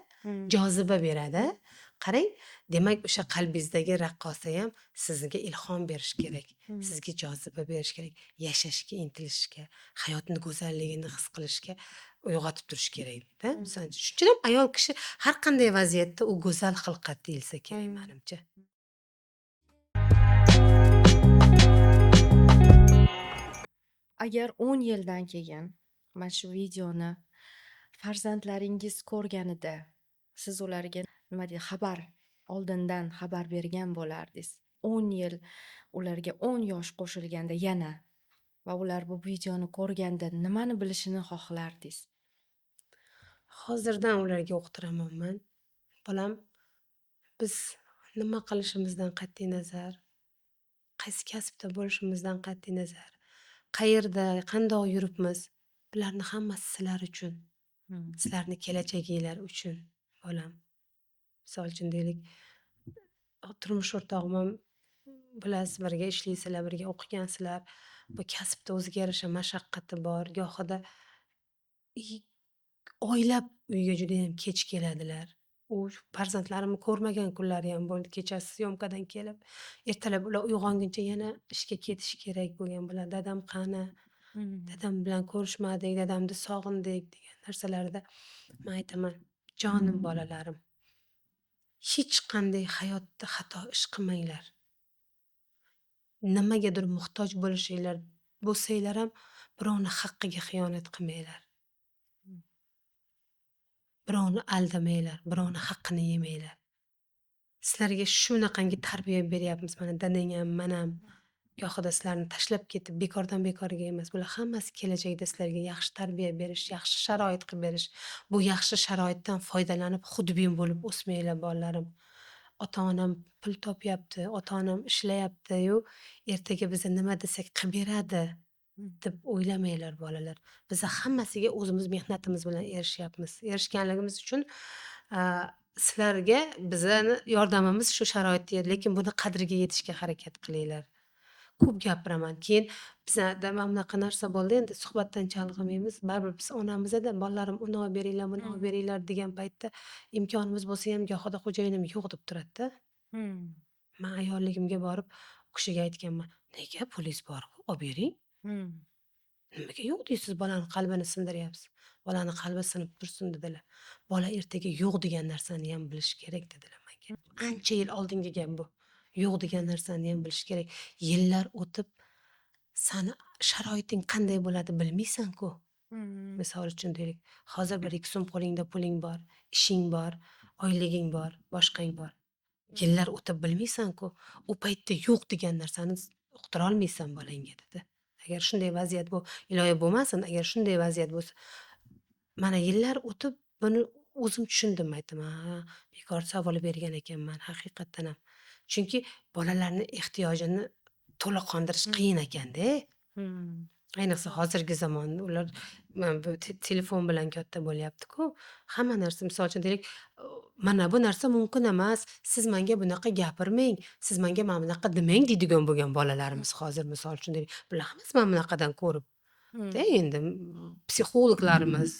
joziba beradi. Qarang, demak o'sha qalbingizdagi raqqosa ham sizga ilhom berish kerak, sizga joziba berish kerak, yashashga intilishga, hayotning go'zalligini his qilishga uyg'otib turish kerak-da. Masalan, shuning uchun ham ayol kishi har qanday vaziyatda u go'zal xilqat deyilsa kerak menimcha.
Agar 10 yildan keyin mana shu videoni farzandlaringiz ko'rganida, siz ularga nima deydi, xabar oldindan xabar bergan bo'lardingiz. 10 yil ularga 10 yosh qo'shilganda yana va ular bu videoni ko'rganda nimani bilishini xohlardingiz?
Hozirdan ularga uqtiraman man. Bolam, biz nima qilishimizdan qat'iy nazar, qaysi kasbda bo'lishimizdan qat'iy nazar, qayerda, qandoq yuribmiz, bularni hammasi sizlar uchun. Sizlarni kelajaginglar uchun, bolam. Misol uchun deylik, turmush o'rtog'im ham bilasiz, birga ishlaysizlar, birga o'qigansizlar. Bu kasbda o'ziga yarasha mashaqqati bor. Gohida oylab uyga judayam kech keladilar. U farzandlarimni ko'rmagan kunlari ham bo'ldi. Kechasi syomkadan kelib, ertalab ular uyg'onguncha yana ishga ketishi kerak bo'lgan bo'ladi. Dadam qani? Dadam bilan ko'rishmadik, dadamni sog'indik degan narsalarda man aytaman, jonim bolalarim, hech qanday hayotda xato ish qilmanglar. Nimagadir muhtoj bo'lishinglar bo'lsanglar ham birovni haqqiga xiyonat qilmanglar. Birovni aldamanglar, birovni haqqini yemanglar. Sizlarga shunaqangi tarbiya beryapmiz, mana dadang ham, man ham. Gohida sizlarni tashlab ketib, bekordan bekorga emas. Bular hammasi kelajakda sizlarga yaxshi tarbiya berish, yaxshi sharoit qilib berish. Bu yaxshi sharoitdan foydalanib xudbin bo'lib o'smanglar, bolalarim. Ota-onam pul topyapti, ota-onam ishlayapti-yu, ertaga biza nima desak qilib beradi deb o'ylamanglar, bolalar. Biza hammasiga o'zimiz mehnatimiz bilan erishyapmiz. Erishganligimiz uchun sizlarga bizani yordamimiz shu sharoitda, lekin buni qadriga yetishga harakat qilinglar. Ko'p gapiraman. Keyin bizada mana bunaqa narsa bo'ldi, endi suhbatdan chalg'imaymiz. Baribir biz onamizda bolalarim uni olib beringlar, buni olib beringlar degan paytda imkonimiz bo'lsa ham gohida xo'jayinim yo'q deb turadi-da. Man ayolligimga borib u kishiga aytganman: "Nega pulingiz bor-ku, olib bering. Nimaga yo'q deysiz, bolani qalbini sindiryapsiz. Bolani qalbi sinib tursin" dedilar. Bola ertaga yo'q degan narsani ham bilishi kerak dedilar menga. Ancha yil oldingi gap bu. Yo'q degan narsani ham bilish kerak. Yillar o'tib sani sharoiting qanday bo'ladi bilmaysan-ku. Misol uchun deylik, hozir 1-2 so'm qo'lingda puling bor, ishing bor, oyliging bor, boshqang bor. Yillar o'tib bilmaysan-ku. U paytda yo'q degan narsani uqtira olmaysan bolangga dedi. Agar shunday vaziyat bu, iloyo bo'lmasin, agar shunday vaziyat bo'lsa, mana yillar o'tib buni o'zim tushundim, aytdim, ha, bekor savol bergan ekanman haqiqatdan ham. Chunki bolalarni ehtiyojini to'la qondirish qiyin ekanda. Ayniqsa hozirgi zamonda ular mana bu telefon bilan katta bo'lyapti-ku. Hamma narsa, misol uchun deylik, mana bu narsa mumkin emas, siz menga bunaqa gapirmang, siz menga mana bunaqa demang deydigan bo'lgan bolalarimiz hozir, misol uchun deylik, bular hammasi mana bunaqadan ko'rib. Da endi psixologlarimiz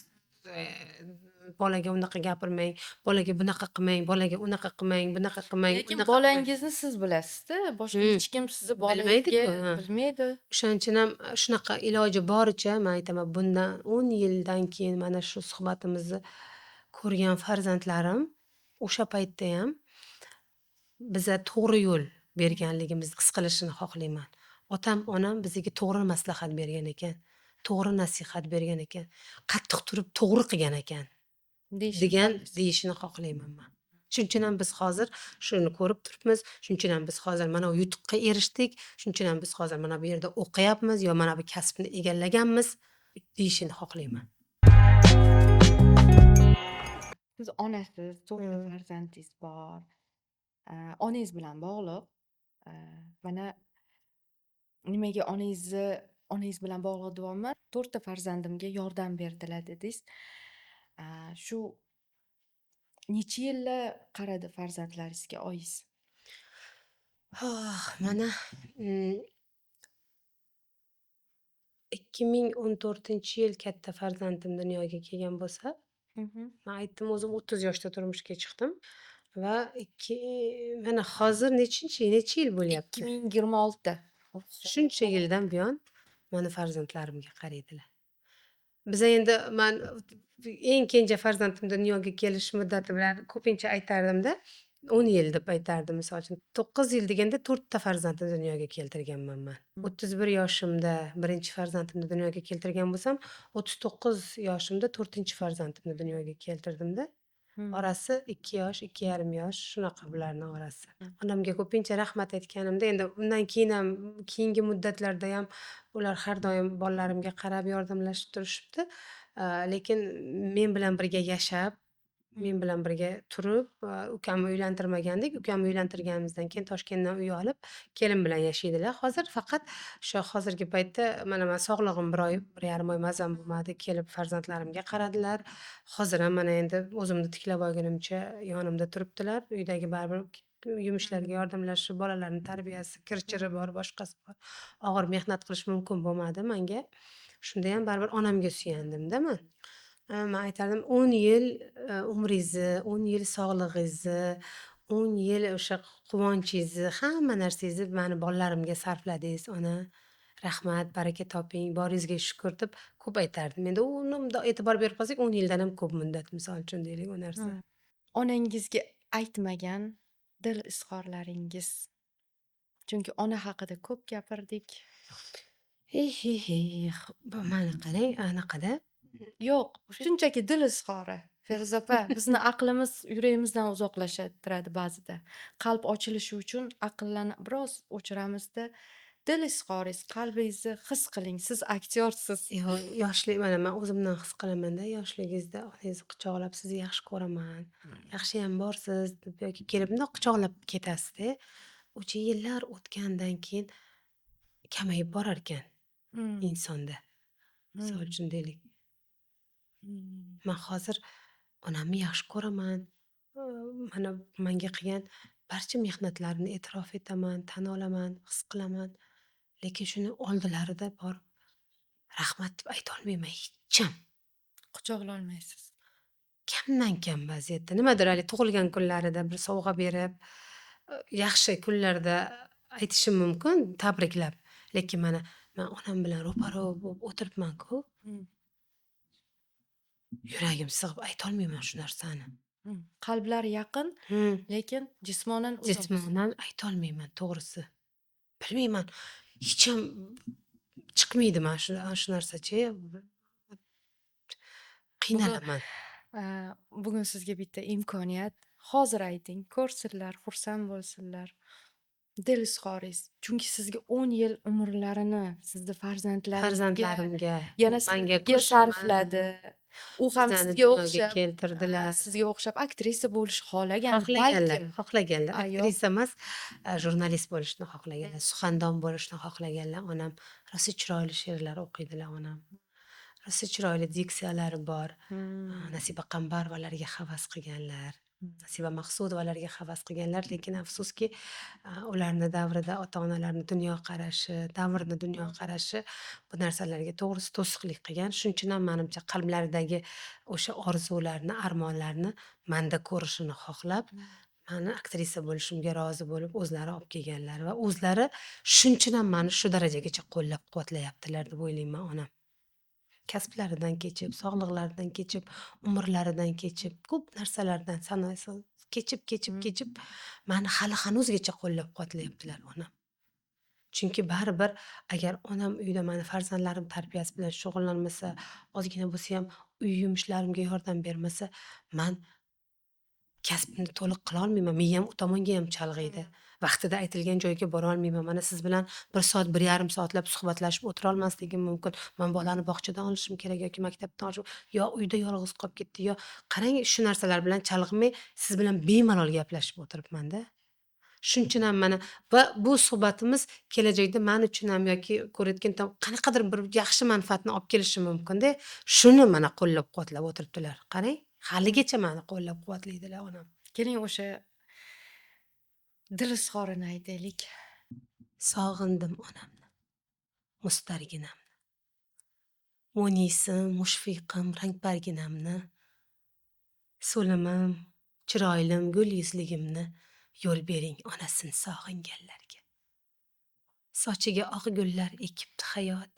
bolaga unaqa gapirmang, bolaga bunaqa qilmang, bolaga unaqa qilmang, bunaqa qilmang,
Lekin
unaqa qilmang.
Bolangizni siz bilasiz-da, boshqa hech kim sizni
Bilmaydi-ku,
bolangizga
ha.
bilmaydi.
O'shaning uchun ham shunaqa iloji boricha man aytaman, bundan 10 yildan keyin mana shu suhbatimizni ko'rgan farzandlarim o'sha paytda ham biza to'g'ri yo'l berganligimizni his qilishini xohlayman. Otam, onam bizga to'g'ri maslahat bergan ekan, to'g'ri nasihat bergan ekan, qattiq turib to'g'ri qilgan ekan
Deyishini
degan
xohlaysiz.
Deyishini xohlayman man. Shuning uchun ham biz hozir shuni ko'rib turibmiz. Shuning uchun ham biz hozir mana bu yutuqqa erishdik. Shuning uchun ham biz hozir mana bu yerda o'qiyapmiz yo mana bu kasbni egallaganmiz deyishini xohlayman.
Siz onasiz, 4 ta farzandingiz bor. Onangiz bilan bog'liq. Mana nimaga onangiz bilan bog'liq deyapman? 4 ta farzandimga yordam berdilar dedingiz. Shu necha yillar qaradi farzandlaringizga oyingiz?
Oh, mana 2014-yil katta farzandim dunyoga kelgan bo'lsa, man aytdim, o'zim 30 yoshda turmushga chiqdim va ikki mana hozir nechinchi necha yil bo'lyapti?
2026.
Shuncha yildan buyon mani farzandlarimga qaraydilar. Biza endi man eng kenja farzandim dunyoga kelish muddati bilan ko'pincha aytardimda. 10 yil deb aytardim misol uchun. 9 yil deganda 4 ta farzandni dunyoga keltirganman man. 31 yoshimda birinchi farzandimni dunyoga keltirgan bo'lsam, 39 yoshimda 4 farzandimni dunyoga keltirdim-da. Orasi 2 yosh, 2,5 yosh shunaqa bularni orasi. Onamga ko'pincha rahmat aytganimda, endi undan keyin ham, keyingi muddatlarda ham ular har doim bolalarimga qarab yordamlashib turishibdi. Lekin men bilan birga yashab, men bilan birga turib, ukamni uylantirmagandik. Ukamni uylantirganimizdan keyin Toshkentdan uy olib, kelin bilan yashaydilar. Hozir faqat o'sha hozirgi paytda mana man sog'lig'im 1 oy, 1,5 oy mazam bo'lmadi, kelib farzandlarimga qaradilar. Hozir ham mana endi o'zimni tiklab olgunimcha yonimda turibdilar. Uydagi baribir yumushlarga yordamlashib, bolalarni tarbiyasi, kir-chiri bor, boshqasi bor. Og'ir mehnat qilish mumkin bo'lmadi menga. Shunda ham baribir onamga suyandim-da man. Man aytardim, 10 yil umringizni, 10 yil sog'lig'ingizni, 10 yil o'sha quvonchingizni, hamma narsangizni mani bolalarimga sarfladingiz, ona. Rahmat, baraka toping, boringizga shukur deb ko'p aytardim. Endi uni bundoq e'tibor berib qolsak, 10 yildan ham ko'p muddat misol uchun deylik u narsa.
Onangizga aytmagan dil izhorlaringiz. Chunki ona haqida ko'p gapirdik.
Hey. Mana qarang, anaqada.
Yo'q, shunchaki dil izhori. Feruza opa, bizni aqlimiz yuragimizdan uzoqlashtiradi ba'zida. Qalb ochilishi uchun aqllarni biroz o'chiramizda. Dil izhoringiz, qalbingizni his qiling. Siz aktyorsiz.
Yo'q, yoshlik, mana man o'zimdan his qilaman-da, yoshligingizda onangizni quchoqlab, sizni yaxshi ko'raman, yaxshiyam borsiz deb yoki kelib bundoq quchoqlab ketasiz-da. O'sha yillar o'tgandan keyin kamayib borar ekan insonda. Misol uchun deylik. Man hozir onamni yaxshi ko'raman. Mana menga qilgan barcha mehnatlarini e'tirof etaman, tan olaman, his qilaman. Lekin shuni oldilarida borib rahmat deb aytolmayman hecham.
Quchoqlolmaysiz.
Kamdan kam vaziyatda. Nimadir hali tug'ilgan kunlarida bir sovg'a berib, yaxshi kunlarda aytishim mumkin, tabriklab. Lekin mana man onam bilan ro'paro bo'lib o'tiribman-ku. Yuragim sig'ib aytolmayman shu narsani.
Qalblar yaqin, lekin jismonan uzoq.
Jismonan aytolmayman, to'g'risi. Bilmayman, hech ham chiqmaydi mana shu narsachi. Qiynalaman.
Bugun sizga bitta imkoniyat. Hozir ayting, ko'rsinlar, xursand bo'lsinlar. Dil izhoringiz. Chunki sizga 10 yil umrlarini sizni farzandlaringizga,
farzandlarimga,
yana
manga
sizga sarfladi. U ham
Bizani
sizga
dunyoga
o'xshab,
keltirdilar.
Sizga o'xshab aktrisa bo'lishni xohlagan,
Xohlaganlar,
balkim.
xohlaganlar.
Yo'q.
Aktrisa emas, jurnalist bo'lishni xohlaganlar, suxandon bo'lishni xohlaganlar onam. Rosa chiroyli she'rlar o'qiydilar onam. Rosa chiroyli diksiyalari bor. Nasiba Qambarovalarga havas qilganlar. Nasiba Maqsudovalarga havas qilganlar, lekin afsuski, ularni davrida ota-onalarni dunyoqarashi, davrni dunyoqarashi bu narsalarga to'g'risi to'siqlik qilgan. Shuning uchun ham manimcha qalblaridagi o'sha orzularni, armonlarni manda ko'rishini xohlab, mani aktrisa bo'lishimga rozi bo'lib, o'zlari olib kelganlar va o'zlari shuning uchun ham mani shu darajagacha qo'llab-quvvatlayaptilar deb o'ylayman onam. Kasblaridan kechib, sog'liqlaridan kechib, umrlaridan kechib, ko'p narsalardan kechib, kechib, kechib mani hali hanuzgacha qo'llab-quvvatlayaptilar onam. Chunki baribir agar onam uyda mani farzandlarim tarbiyasi bilan shug'ullanmasa, ozgina bo'lsa ham uy yumushlarimga yordam bermasa, man kasbimni to'liq qila olmayman. Miyam u tomonga ham chalg'iydi. Vaqtida aytilgan joyga bora olmayman. Mana siz bilan 1 soat, 1,5 soatlab suhbatlashib o'tira olmasligim mumkin. Man bolani bog'chadan olishim kerak yoki maktabdan olishim, yo uyda yolg'iz qolib ketdi, yo qarang, shu narsalar bilan chalg'imay siz bilan bemalol gaplashib o'tiribman-da. Shuning uchun ham mana va bu suhbatimiz kelajakda men uchun ham yoki ko'rayotgan qanaqadir bir yaxshi manfaatni olib kelishi mumkin-da. Shuni mana qo'llab-quvvatlab o'tiribdilar. Qarang, haligacha meni qo'llab-quvvatlaydilar onam.
Keling o'sha dil izhorini aytaylik.
Sog'indim onamni, mustarginamni. Munisim, mushfiqim, rangparginamni. So'limim, chiroylim, gul yuzligimni yo'l bering onasini sog'inganlarga. Sochiga oq gullar ekibdi hayot,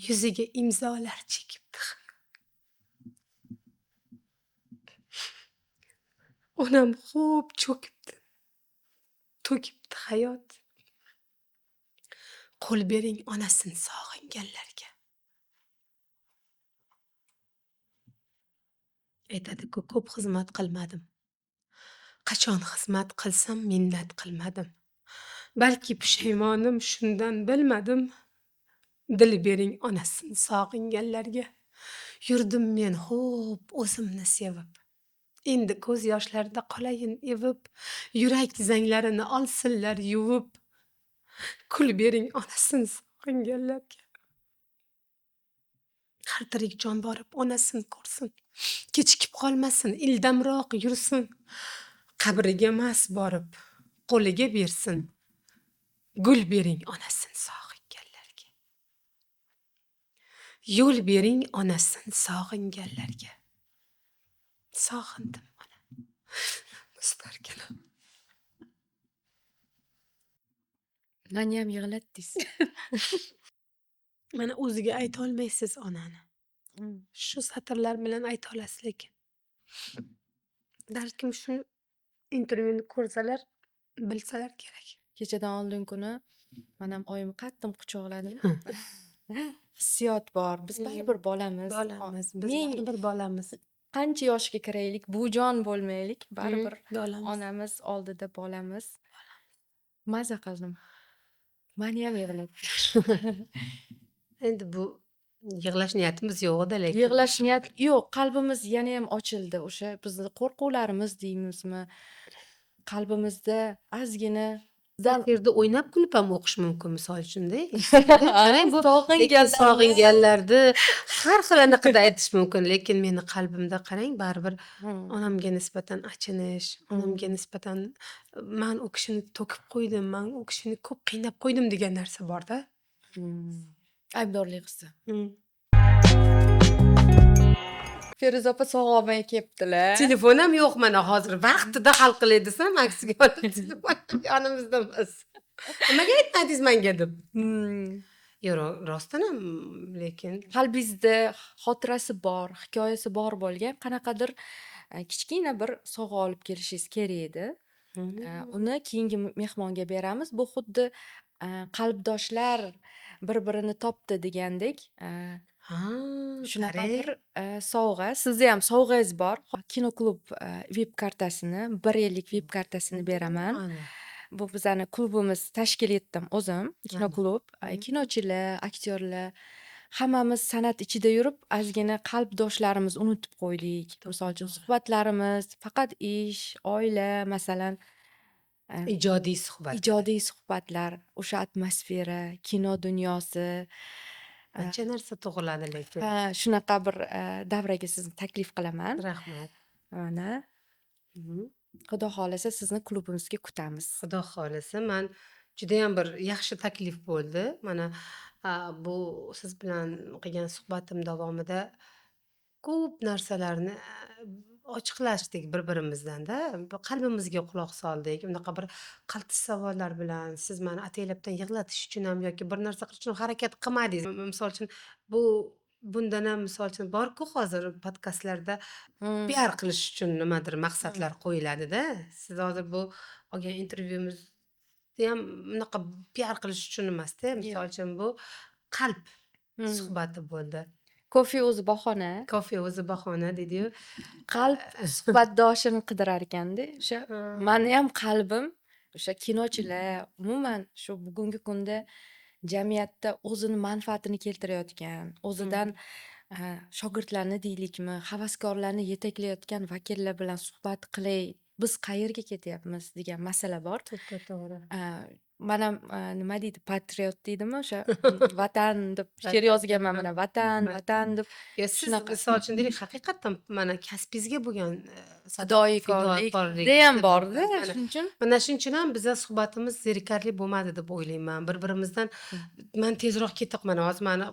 yuziga imzolar chekibdi. Onam xo'p cho'kibdi. To'kibdi hayot. Qo'l bering onasini sog'inganlarga. Aytadi-ku, ko'p xizmat qilmadim. Qachon xizmat qilsam minnat qilmadim. Balki pushaymonim shundan bilmadim. Dil bering onasini sog'inganlarga. Yurdim men xo'p o'zimni sevib. Endi ko'z yoshlarda qolayin evib, yurak zanglarini olsinlar yuvib. Kul bering onasini sog'inganlarga. Har tirik jon borib onasini ko'rsin. Kechikib qolmasin, ildamroq yursin. Qabriga emas borib, qo'liga bersin. Gul bering onasini sog'inganlarga. Yo'l bering onasini sog'inganlarga. Sog'indim ona. Mustarkanam.
Maniyam yig'latdingiz.
Mana o'ziga aytolmaysiz onani. Shu satrlar bilan ayta olasiz lekin. Balkim shu intervyuni ko'rsalar, bilsalar kerak.
Kechadan oldin kuni manam oyimni qattiq quchoqladim. Hissiyot bor. Biz baribir bolamiz.
Bolamiz. Biz
Ming
baribir bolamiz.
qancha yoshga kiraylik, buvijon bo'lmaylik, baribir
Bolamiz.
onamiz oldida bolamiz. Maza qildim. Maniyam yig'latdi.
Endi bu yig'lash niyatimiz yo'q edi lekin.
Yig'lash niyat yo'q, qalbimiz yanayam ochildi. O'sha bizni qo'rquvlarimiz deymizmi? Qalbimizda ozgina
Bu yerda o'ynab kulib ham o'qish mumkin misol uchun-da. Qarang, bu
Sog'inganlarni
sog'inganlarni har xil anaqada aytish mumkin, lekin meni qalbimda qarang, baribir onamga nisbatan achinish, onamga nisbatan man u kishini to'kib qo'ydim, man u kishini ko'p qiynab qo'ydim degan narsa bor-da.
Aybdorlik hissi. Feruza opa sovg'a olmay kelibdilar.
Telefon ham yo'q mana hozir. Vaqtida hal qilay desam, aksiga olib telefon yonimizda emas. Nimaga aytmadingiz menga deb. Yo'q, rostdan ham lekin
Qalbingizda xotirasi bor, hikoyasi bor bo'lgan qanaqadir kichkina bir sovg'a olib kelishingiz kerak edi. Uni keyingi mehmonga beramiz. Bu xuddi qalbdoshlar bir-birini topdi degandek, shunaqa bir sovg'a. Sizni ham sovg'angiz bor. Kino klub VIP kartasini, 1 yillik VIP kartasini beraman. Bu bizani klubimiz tashkil etdim o'zim. Kino klub, kinochilar, aktyorlar hammamiz san'at ichida yurib, ozgina qalbdoshlarimiz unutib qo'ydik. Misol uchun suhbatlarimiz faqat ish, oila, masalan,
Ijodiy suhbat.
Ijodiy suhbatlar, o'sha atmosfera, kino dunyosi.
Ancha narsa tug'iladi lekin.
Ha, shunaqa bir davraga sizni taklif qilaman.
Rahmat.
Mana. Xudo xohlasa sizni klubimizga kutamiz.
Xudo xohlasa, man judayam bir yaxshi taklif bo'ldi. Mana bu siz bilan qilgan suhbatim davomida ko'p narsalarni ochiqlashdik bir-birimizdan-da. Qalbimizga quloq soldik. Unaqa bir qaltis savollar bilan siz meni ataylabdan yig'latish uchun ham yoki bir narsa qilish uchun harakat qilmadingiz. Misol uchun bundan ham misol uchun bor-ku hozir podkastlarda piar qilish uchun nimadir maqsadlar qo'yiladida. Siz hozir bu olgan intervyumizni ham bunaqa piar qilish uchun emasda. Misol uchun bu qalb suhbati bo'ldi.
Kofe o'zi bahona.
Kofe o'zi bahona deydi-yu.
Qalb suhbatdoshini qidirar ekanda. O'sha meni ham qalbim o'sha kinochilar, umuman shu bugungi kunda jamiyatda o'zini manfaatini keltirayotgan, o'zidan shogirdlarni deylikmi, havaskorlarni yetaklayotgan vakillar bilan suhbat qilay, biz qayerga ketyapmiz degan masala bor.
To'ppa-to'g'ri.
Man ham nima deydi, patriot deydimi, o'sha vatan deb she'r yozganman, mana vatan, vatan deb.
Yo, siz
Shunaqa.
misol uchun deylik, haqiqatdan mana kasbingizga bo'lgan
Fidoikorlik
fidokorlik
ham borda, shuning uchun.
Mana shuning uchun ham biza suhbatimiz zerikarli bo'lmadi deb o'ylayman. Bir-birimizdan man tezroq ketib, mana hozir mani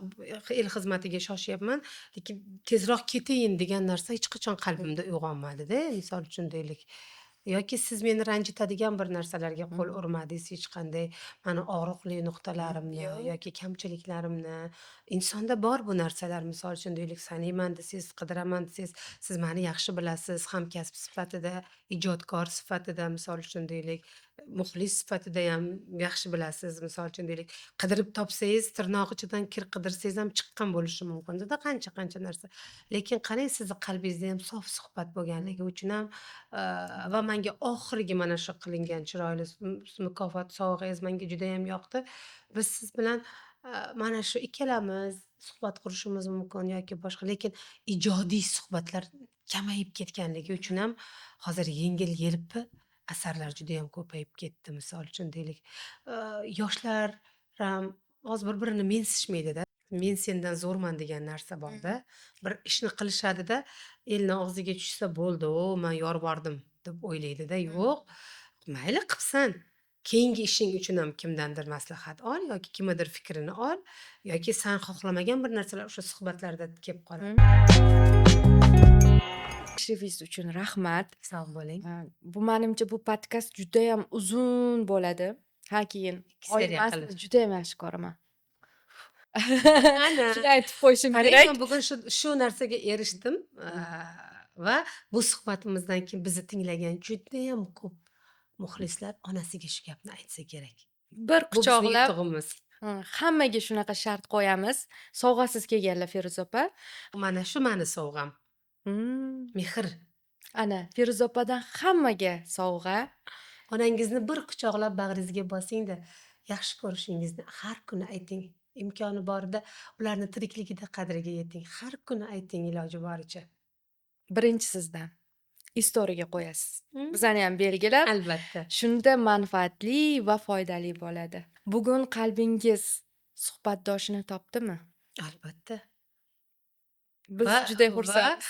el xizmatiga shoshyapman, lekin tezroq ketayin degan narsa hech qachon qalbimda uyg'onmadida. Misol uchun deylik, yoki siz meni ranjitadigan bir narsalarga qo'l urmadingiz hech qanday, mani og'riqli nuqtalarimni yoki kamchiliklarimni. Insonda bor bu narsalar, misol uchun deylik, saniyman desangiz, qidiraman desangiz, siz meni yaxshi bilasiz, hamkasb sifatida Ijodkor sifatida, misol uchun deylik, muxlis sifatida ham yaxshi bilasiz, misol uchun deylik, qidirib topsangiz, tirnoq ichidan kir qidirsangiz ham chiqqan bo'lishi mumkin-da qancha-qancha narsa. Lekin qarang, sizni qalbingizda ham sof suhbat bo'lganligi uchun ham va menga oxirgi mana shu qilingan chiroyli mukofot sovg'angiz menga judayam yoqdi. Biz siz bilan mana shu ikkalamiz suhbat qurishimiz mumkin yoki boshqa, lekin ijodiy suhbatlar kamayib ketganligi uchun ham hozir yengil-yelpi asarlar judayam ko'payib ketdi, misol uchun deylik. Yoshlar ham hozir bir-birini mensishmaydi-da. Men sendan zo'rman degan narsa bor-da. Bir ishni qilishadi-da, elni og'ziga tushsa bo'ldi, o man yorvordim deb o'ylaydi-da. Yo'q, mayli qilibsan. Keyingi ishing uchun ham kimdandir maslahat ol yoki kimnidir fikrini ol yoki san xohlamagan bir narsalar o'sha suhbatlarda kelib qoladi.
Tashrifingiz uchun rahmat.
Sog' bo'ling.
Bu manimcha bu podkast judayam uzun bo'ladi. Ha, keyin
2 seriya
man
qilib.
sizni judayam yaxshi ko'raman.
Ana.
Shuni aytib qo'yishim
Qarang,
kerak.
men bugun shu narsaga erishdim va bu suhbatimizdan keyin bizni tinglagan judayam ko'p muxlislar onasiga shu gapni aytsa kerak.
Bir
Bu bizni
quchoqlab
yutug'imiz.
Hammaga shunaqa shart qo'yamiz. Sovg'asiz kelganlar, Feruza opa.
Mana shu mani sovg'am. Mehr.
Ana, Feruza opadan hammaga sovg'a.
Onangizni bir quchoqlab bag'ringizga bosing-da, yaxshi ko'rishingizni har kuni ayting. Imkoni borida ularni tirikligida qadriga yeting. Har kuni ayting iloji boricha.
Birinchi sizdan. Istoriyaga qo'yasiz. Bizani ham belgilab.
Albatta.
Shunda manfaatli va foydali bo'ladi. Bugun qalbingiz suhbatdoshini topdimi?
Albatta.
Biz juda
Va
xursandmiz.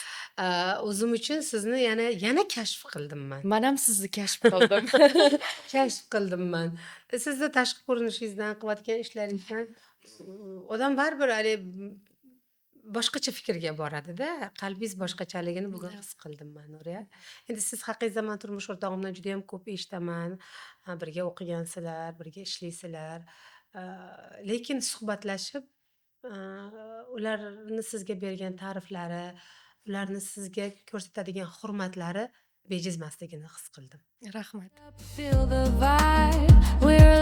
o'zim uchun sizni yana kashf qildim man.
Man ham sizni kashf qildim.
Kashf qildim man. Sizni tashqi ko'rinishingizdan, qilayotgan ishlaringizdan odam baribir haligi boshqacha fikrga boradida. Qalbingiz boshqachaligini bugun his qildim man, Nuriya. Endi siz haqingizda man turmush o'rtog'imdan juda ham ko'p eshitaman. Birga o'qigansizlar, birga ishlaysizlar. Lekin suhbatlashib, ularni sizga bergan ta'riflari, ularni sizga ko'rsatadigan hurmatlari bejizmasligini his qildim.
Rahmat.
Feel the vibe. We're